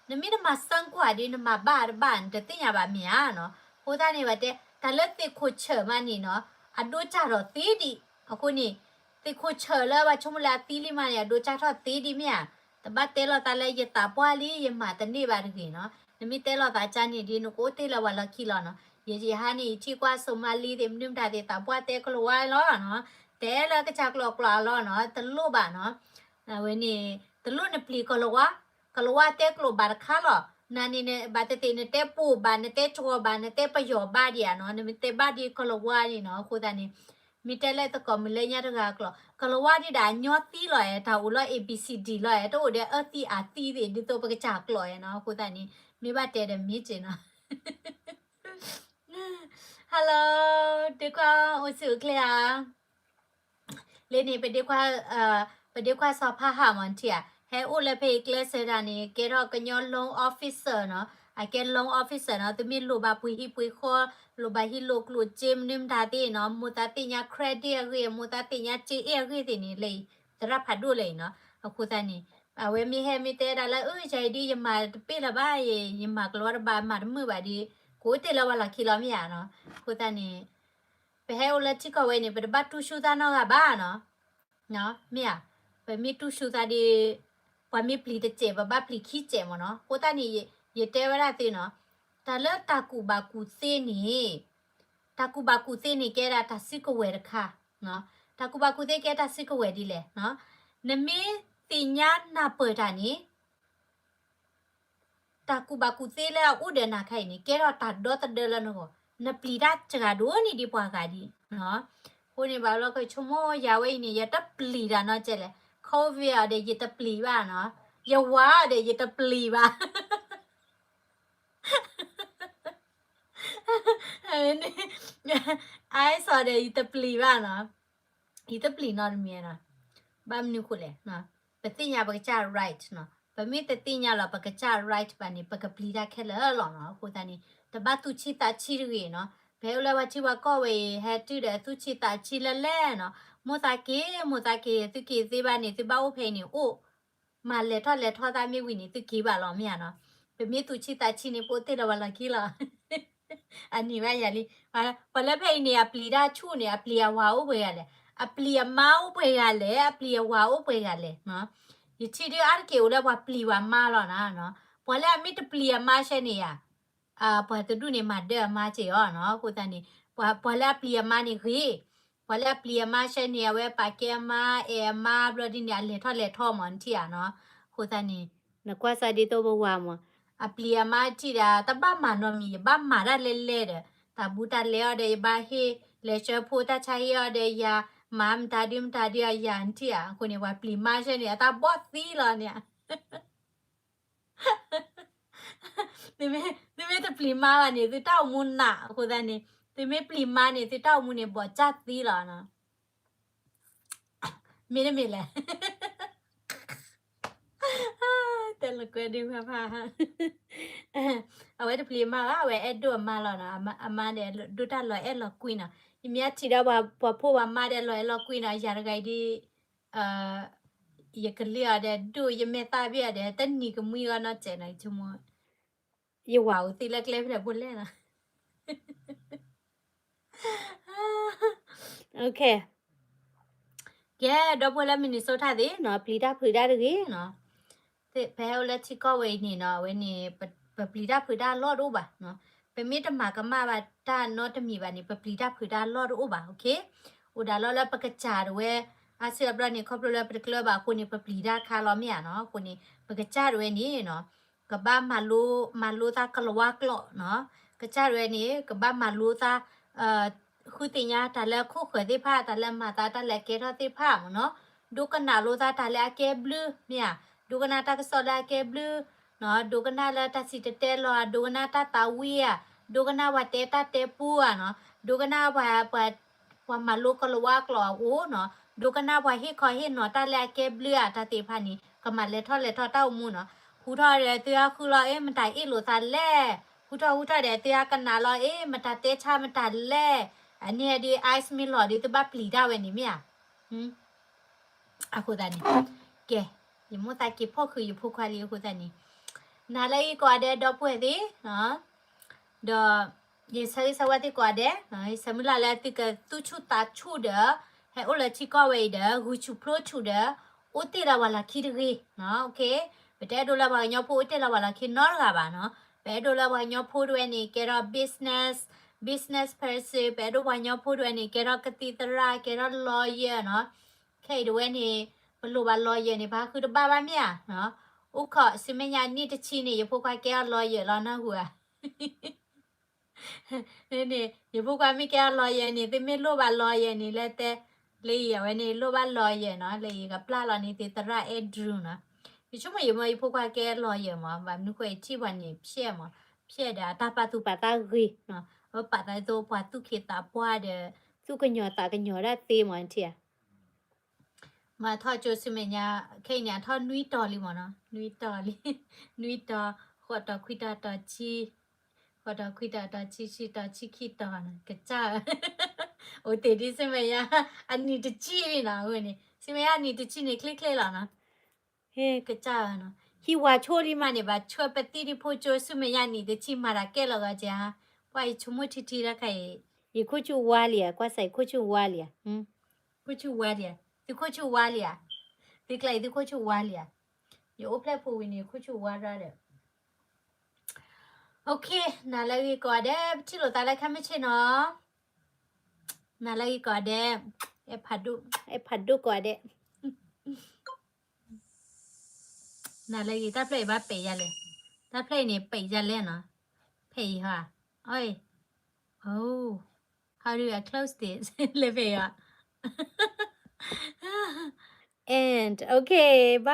နမ့ၢ်တမၤစၢကွၢ်ဒီး နမၤဘၣ်တဘၣ် နတသ့ၣ်ညါဘၣ်မ့ၢ်ဧါနီၤ. အဃိသတးန့ၣ် ဘၣ်တဲ တၢ်လၢသ့ၣ်ခိၣ်ဆၢၣ်မးန့ၣ်နီၤ အဒိကၢ်ထီၣ်သ့ဒံး. အဃိန့ၣ် သ့ၣ်ခိၣ်ဆၢၣ်လၢပှၤဆိကမိၣ်လၢအသံလံမးန့ၣ် အဒိကၢ်ထီၣ်သ့ဒံးမ့ၢ်ဧါ. တဘၣ်တဲလီၤသးလၢယသးပှၢ်လံ ယမၤတန့ၢ်ဘၣ်တဂ့ၤနီၤ. နမ့ၢ်တဲလီၤသးကါန့ၣ်ဒ်နကအိၣ်တ့ၢ်လၢပှၤလီၢ်ခံလီၤနီၤ. ယယဟါန့ၣ် ယထံၣ်ကွၢ်စိၤမါလံသ့ၣ် မနုၤမတၤသ့ၣ် သးပှၢ်တဲကလၤဝါလီၤနီၤ. တဲလၢကစၢ်ကျိာ်ကျိာ်အလီၢ်နီၤ တလိၣ်ဘၣ်နီၤ. အဝဲန့ၣ် တလိၣ်နပျံၤကလၤဝါ, ကလၤဝါတဲကျိာ်ဘၣ်တခါလီၤ. နန့ၣ် ဘၣ်သ့ၣ်သ့ၣ် နတဲပှိၢ်ဘၣ် နတဲကၠီၤဘၣ် နတဲပယီၤဘၣ်ဒံးဧါနီၤ. နမ့ၢ်တဲဘၣ်ဒ်ကလၤဝါန့ၣ်နီၤ. အဃိသတးန့ၣ် မ့ၢ်တဲလၢသကိးမုၢ်လၢညါတဂၤအကျိာ် ကလၤဝါဒံးဒၣ်အညီသံလီၤဧါ, တၢ်အိၣ်လီၤ A B C D လီၤဧါ, တအိၣ်ဒီးအၢသံအသံသ့ၣ် ဒ်သိးပကစၢ်ကျိာ်ဧါနီၤ. အဃိသတးန့ၣ် မ့ၢ်ဘၣ်တဲဒီးမ့ၢ်စ့ၢ်နီၤ. Hello, ဒ့ခွါအိၣ်ဆူၣ်အိၣ်ချ့ဧါ. လၢန့ၣ် ပဒ့ခွါ, ပဒ့ခွါစီၤဖါဟးမးထံၣ်ဧါ, ဟဲအိၣ်လၢဖဲအံၤကျဲးစၢးတၢ်န့ၣ် ကဲထီၣ်ကညီ loan officer နီၤ, အကဲ loan officer နီၤ, သုမ့ၢ်လိၣ်ဘၣ်ပှ့ၤဟံၣ်ပှ့ၤဃီ, လိၣ်ဘၣ်ဟံၣ်လိၣ်ကျိၣ်စ့မနုၤမတၤသ့ၣ်နီၤ, မိၢ်သးသ့ၣ်ညါ credit အဂ့ၢ်, မိၢ်သးသ့ၣ်ညါစ့အ့ၣ်အဂ့ၢ်သ့ၣ်န့ၣ် လၢသရၣ်ဖးဒိၣ်လၢအံၤနီၤ, အဃိသတးန့ၣ် အဝဲမ့ၢ်ဟဲမ့ၢ်တဲဒၣ်လၢ အၢ ယၤအံၤဒ်ယမၤတပ့ၢ်လၢၤဘၣ်, ယမၤကလၤဝါတဘၣ်မၤတမုာ်ဘၣ်ဒီး ကအိၣ်တ့ၢ်လၢပှၤလီၢ်ခံလီၤမ့ၢ်ဧါနီၤ, အဃိသတးန့ၣ် ပဟဲအိၣ်လၢထံကီၢ်ဝဲန့ၣ် ပတဘၣ်တူၢ်ဆူၣ်သးနီတဂၤဘၣ်နီၤ, မ့ၢ်ဧါ, ပမ့ၢ်တူၢ်ဆူၣ်သးဒီး ပှၤမ့ၢ်ပျံၤတစဲး ပဘၣ်ပျံၤခံစဲးမ့ၢ်နီၤ, အဃိသတးန့ၣ် ယတဲဝဲဒၣ်သုနီၤ, တၢ်လၢတၢ်ကူၣ်ဘၣ်ကူၣ်သ့န့ၣ် တၢ်ကူၣ်ဘၣ်ကူၣ်သ့န့ၣ် ကဲဒၣ်တၢ်စုကဝဲၤတခါ, တၢ်ကူၣ်ဘၣ်ကူၣ်သ့ကဲတၢ်စုကဝဲၤဒ်လဲၣ်, နမ့ၢ်သ့ၣ်ညါနၢ်ပၢၢ်တၢ်န့ၣ် တၢ်ကူၣ်ဘၣ်ကူၣ်သ့လၢအအိၣ်ဒီးနၤခါအံၤန့ၣ် ကဲထီၣ်တၢ်ဒီသဒၢလၢနဂီၢ်, နပျံၤတၢ်စှၤဒိၣ်န့ၢ်ဒံးပှၤဂၤဒံး, အဃိန့ၣ် ဘၣ်လီၢ်ကဆိကမိၣ်ယၤဝဲအံၤန့ၣ် ယတပျံၤတၢ်နီတစဲးလဲၣ်, COVID အီၤဒီးယတပျံၤဘၣ်နီၤ, ယဝၤအီၤဒီးယတပျံၤဘၣ် အဝဲန့ၣ် ICE အီၤဒီးယတပျံၤဘၣ်နီၤ, ယတပျံၤနီတမံၤနီၤ, ဘၣ်မနုၤဃိလဲၣ်, ပသ့ၣ်ညါပကစၢ် right နီၤ, ပမ့ၢ်တသ့ၣ်ညါလီၤပကစၢ် right ဘၣ်န့ၣ် ပကပျံၤတၢ်ခဲလၢာ်လီၤနီၤ, အဃိသတးန့ၣ် တဘၣ်သူၣ်ဆံးသးဆံးတဂ့ၤနီၤ, ပဟဲအိၣ်လၢပှၤထံပှၤကီၢ်ဝဲအံၤ ဟဲတုၤဒီးသူၣ်ဆံးသးဆံးလဲၣ်လဲၣ်နီၤ, မိၢ်သးက့ၤ မိၢ်သးက့ၤ သုက့ၤသ့ဘၣ်န့ၣ် သုဘၣ်အိၣ်ဖဲအံၤန့ၣ်အိၣ် မၤလဲၤထီၣ်လဲၤထီသးမ့ၢ်ဝံၤန့ၣ် သုက့ၤဘၣ်လီၤမ့ၢ်ဧါနီၤ, ပမ့ၢ်သူၣ်ဆံးသးဆံးန့ၣ် ပအိၣ်တ့ၢ်လၢပှၤလီၢ်ခံလီၤ, အနံၤဘၣ်ယၤလံ, ပှၤလၢဖဲအံၤန့ၣ် အပျံၤတၢ်ဆူၣ်န့ၣ် အပျံၤအဝၤအိၣ်ပှဲၤဂၤလဲၣ်, အပျံၤအမါအိၣ်ပှဲၤဂၤလဲၣ်, အပျံၤအဝၤအိၣ်ပှဲၤဂၤလဲၣ်, ယထံၣ်ဒုးအါတက့ၢ်အိၣ်လၢပှၤပျံၤပှၤမါလီၤနီၤ, ပှၤလၢအမ့ၢ်တပျံၤအမါဆဲန့ၣ်ယၤ ပှၤတဒူၣ်န့ၣ် မၤဒၢအမါစ့ၢ်အီၤနီၤ, အဃိသတးန့ၣ် ပှၤလၢအပျံၤအမါန့ၣ်ဂ့ၤ, ပှၤလၢအပျံၤအမါဆဲန့ၣ် အဝဲပာ်ကဲအမါ အဲၣ်အမါ ဘျီဒ်န့ၣ် အလဲၤထီၣ်လဲၤထီမး နထံၣ်ဧါနီၤ, အဃိသတးန့ၣ် နကွၢ်စၢ်ဒ်သိးပဝၤမး, အပျံၤအမါထံၣ်ဒီး တဘၣ်မၤနီတမံၤ ယဘၣ်မၤတၢ်လဲၣ်လဲၣ်ဒီး တၢ်ဘူးတၢ်လဲအီၤဒီး ယဘၣ်ဟ့ၣ် လဲၤဆှၢဖိတၢ်ဆါဟ့ၣ်အီၤဒီးယၤ, မၤမတၤဒုမတၤဒုအယၤ နထံၣ်ဧါ, အဃိန့ၣ် ပှၤပျံၤမါဆဲန့ၣ် အတၢ်ဘီၣ်သံလီၤန့ၣ် သုမ့ၢ်တပျံၤမါဘၣ်န့ၣ် သုတၢ်အိၣ်မူနးအဃိသတးန့ၣ်, သုမ့ၢ်ပျံၤမါန့ၣ် သုတၢ်အိၣ်မူန့ၣ် ဘီၣ်စၢ်သံလီၤနီၤ, မ့တမ့ၢ်လဲၣ်, တဲလီၤကွဲဒုးဖးဖး, အဝဲတပျံၤမါဘၣ် အဝဲအဲၣ်ဒိၣ်အမါလီၤနီၤ, အမါဒီးဒိၣ်တၢ်လီၤအဲၣ်လီၤကွံနီၤ, ယမ့ၢ်ထံၣ်ဒီးပှၤဖိပှၤမါဒီးလီၤအဲၣ်လီၤကွံနီၤ, ယၤတဂၤအံၤဒ် ယကလံၤအီၤဒီး ဒိၣ်ယမဲာ်သၣ်ဘ့ၣ်အီၤဒီး တနံၤကမှံဂီၢ်နီၢ်စဲးနီၤ, ယဆိကမိၣ် ယဝၤအိၣ်သံလၢကျဲဖဲလဲၣ်ဘိလဲၣ်နီၤ, ကဲ ဒီပုၢ်ဝဲၢ်လၢ Minnesota သ့ၣ်နီၤ, ပျံၤတၢ်ဖုးတၢ်တဂ့ၤနီၤ, ပဟဲအိၣ်လၢထံကီၢ်ဝဲအံၤန့ၣ်နီၤ အဝဲန့ၣ် ပပျံၤတၢ်ဖုးတၢ်အလီၢ်တအိၣ်ဘၣ်နီၤ. ပမ့ၢ်တမၤကမၣ်ဘၣ်တၢ်နီတမံၤဘၣ်န့ၣ် ပပျံၤတၢ်ဖုးတၢ်အလီၢ်တအိၣ်ဘၣ် okay. အိၣ်ဒၣ်လီၤလၢပကစၢ်တဝဲ အါစုအါဘျီန့ၣ် ခီဖျိလၢပတကျၢၤဘၣ်အဃိန့ၣ် ပပျံၤတၢ်ခါလီၤမ့ၢ်ဧါနီၤ. အဃိန့ၣ် ပကစၢ်တဝဲန့ၣ်နီၤ ကဘၣ်မၤလိ မၤလိသးကလၤဝါကျိာ်နီၤ. ကစၢ်တဝဲန့ၣ် ကဘၣ်မၤလိသး ဃုသ့ၣ်ညါတၢ်လၢအခိၣ်ဃၢၤသ့ၣ်တဖၣ် တၢ်လၢအမၤသးတၢ်လၢအကဲထီၣ်သ့ၣ်တဖၣ်မ့ၢ်နီၤ. ဒိကနၣ်လိသးတၢ်လၢအကဲဘျုးမ့ၢ်ဧါ. ဒိကနၣ်တၢ်ကစီၣ်လၢအကဲဘျုးနီၤ. ဒိကနၣ်လၢတၢ်စံၣ်တဲၤတဲလီၤဧါ, ဒိကနၣ်တၢ်သးဝံၣ်ဧါ, ဒိကနၣ်ပှၤတဲတၢ်တဲပူဧါနီၤ. ဒိကနၣ်ပှၤ ပှၤ ပှၤမၤလိကလၤဝါကျိာ်အအိၣ်နီၤ. ဒိကနၣ်ပှၤဟ့ၣ်ခီဟ့ၣ်နီၤတၢ်လၢအကဲဘျုးဧါ တၢ်သ့ၣ်တဖၣ်န့ၣ် ကမၤလဲၤထီၣ်လဲၤထီၣ်တၢ်အိၣ်မူနီၤ. ဟူထီၣ်ဒီးသုဟးဃုလီၤ အ့ၣ် မတၤအ့ၣ်လိာ်သးလဲၣ်. ဟူထီၣ်ဟူထီၣ်ဒီး သုဟးကနၣ်လီၤ အ့ၣ် မတၤတဲဆါမတၤလဲၣ်. အန့ၣ်ဒ် ice မ့ၢ်လီၤဒီး သုဘၣ်ပျံၤတၢ်ဝဲန့ၣ်မ့ၢ်ဧါ. အဃိသတးန့ၣ် ကဲ ယမိၣ်သးက့ၤဖီၣ်ဃုာ်ယဖိခွါလံအဃိသတးန့ၣ် နၤလၢအံၤကိးဂၤဒဲး ဒီပုၢ်ဝဲၢ်သ့ၣ် ဒီး ယဆၢဂ့ၤဆၢဝါသုကိးဂၤဒဲး, ယဆၢမုၢ်လၢ်လၢသုကသူၣ်ဆူၣ်သးဆူၣ်ဒီး ဟဲအိၣ်လၢထံကီၢ်ဝဲအံၤဒီး ဂုာ်ဆူၣ်ဖျိဆူၣ်ဒီး အိၣ်တ့ၢ်လၢပှၤလီၢ်ခံတဂ့ၤ, ပတအဲၣ်ဒိးလၢပှၤကညီဖိအိၣ်တ့ၢ်လၢပှၤလီၢ်ခံနီတဂၤဘၣ်နီၤ. ပအဲၣ်ဒိးလၢပှၤကညီဖိတဝဲန့ၣ် ကဲထီၣ် business, business person, ပအဲၣ်ဒိးပှၤကညီဖိတဝဲန့ၣ် ကဲထီၣ်ကသံၣ်သရၣ်, ကဲထီၣ် lawyer နီၤ. ခဲအံၤတဝဲန့ၣ် ပလိၣ်ဘၣ် lawyer န့ၣ် ပဟးဃုတဘၣ်ဘၣ်မ့ၢ်ဧါ. အိၣ်ခိးဆူမဲာ်ညါနံၣ်တဆံန့ၣ် ယဖိခွါကဲအီၤ lawyer လီၤ နၢ်ဟူဧါ. န့ၣ် ယဖိခွါမ့ၢ်ကဲအီၤ lawyer န့ၣ် သုမ့ၢ်လိၣ်ဘၣ် lawyer န့ၣ် လၢတဲ လၢအံၤအဝဲန့ၣ် လိၣ်ဘၣ် lawyer နီၤ, လၢအံၤကပျၢ်လီၤန့ၣ် သ့ၣ်သရၣ် Andrew နီၤ. ယဆိကမိၣ်ယမိၢ်ယဖိခွါကဲ lawyer မး, ဘၣ်မနုၤဃိအံၤထံၣ်ပှၤန့ၣ် ဖျဲၣ်မး, ဖျဲၣ်ဒီးအတၢ်ပာ်သူၣ်ပာ်သးဂ့ၤနီၤ, အဝဲပာ်သးဒ်သိးပှၤသူၣ်က့သးပှၢ်ဒီး သူၣ်ကညီၤသးကညီၤဒၣ်သ့မး ထံၣ်ဧါ. မ့ၢ်ထီၣ်ကၠိဆူမဲာ်ညါ ခဲအံၤန့ၣ် အထီၣ်နွံတီၤလံမးနီၤ, နွံတီၤလံ, နွံတီၤ, ဃိးတီၤ, ခွံတီၤ, တီၤဆံ, ဃိးတီၤ, ခွံတီၤ, တီၤဆံ, ဆံတီၤ, ဆံခံတီၤနီၤ, ကစၢ်ဧၢ, အိၣ်တ့ၢ်ဒ်ဆူမဲာ်ညါ အနံၣ်တဆံလံနီၤ, အဝဲန့ၣ် ဆူမဲာ်ညါအနံၣ်တဆံန့ၣ် ချ့ချ့လီၤနီၤ. ဟ့ၣ် ကစၢ်ဧၢနီၤ, ဟံၣ်ဝါဆိၣ်လံမးန့ၣ် ဘၣ်ဆှၢပသံၣ်ဒ်ဖိကၠိဆူမဲာ်ညါနံၣ်တဆံမၤတၢ်ကဲလီၤဂီၤကဲဧါ, ပှၤအံၤဆိကမိၣ်ထံထံတခါအံၤ, ယခိၣ်ဆူၣ်ဝါလံဧါ, ကွၢ်စးယခိၣ်ဆူၣ်ဝါလံဧါ, ခိၣ်ဆူၣ်ဝါလံဧါ, သုခိၣ်ဆူၣ်ဝါလံဧါ, သုကျါအံၤသုခိၣ်ဆူၣ်ဝါလံဧါ, ယအိၣ်ဖျဲၣ်ဖိဝံၤန့ၣ် ယခိၣ်ဆူၣ်ဝါရၣ်ဒီး, okay, နၤလၢအဂ့ၤကိးဂၤဒဲး ပထံၣ်လိာ်သးလၢခါမ့ၢ်ဆ့ၣ်နီၤ, နၤလၢအဂ့ၤကိးဂၤဒဲး, အဲၣ်ဖးဒိၣ်, အဲၣ်ဖးဒိၣ်ကိးဂၤဒဲး နၤလၢအဂ့ၤ တၢ်ဖျၢၣ်အံၤဘၣ်ပဲာ်ယၤလဲၣ်, တၢ်ဖျၢၣ်အံၤန့ၣ် ပဲာ်ယၤလဲၣ်နီၤ, ဖဲအံၤဟီ, အီ, oh, how do I close this? လဲၤဖဲအံၤဟီ, and okay, bye bye.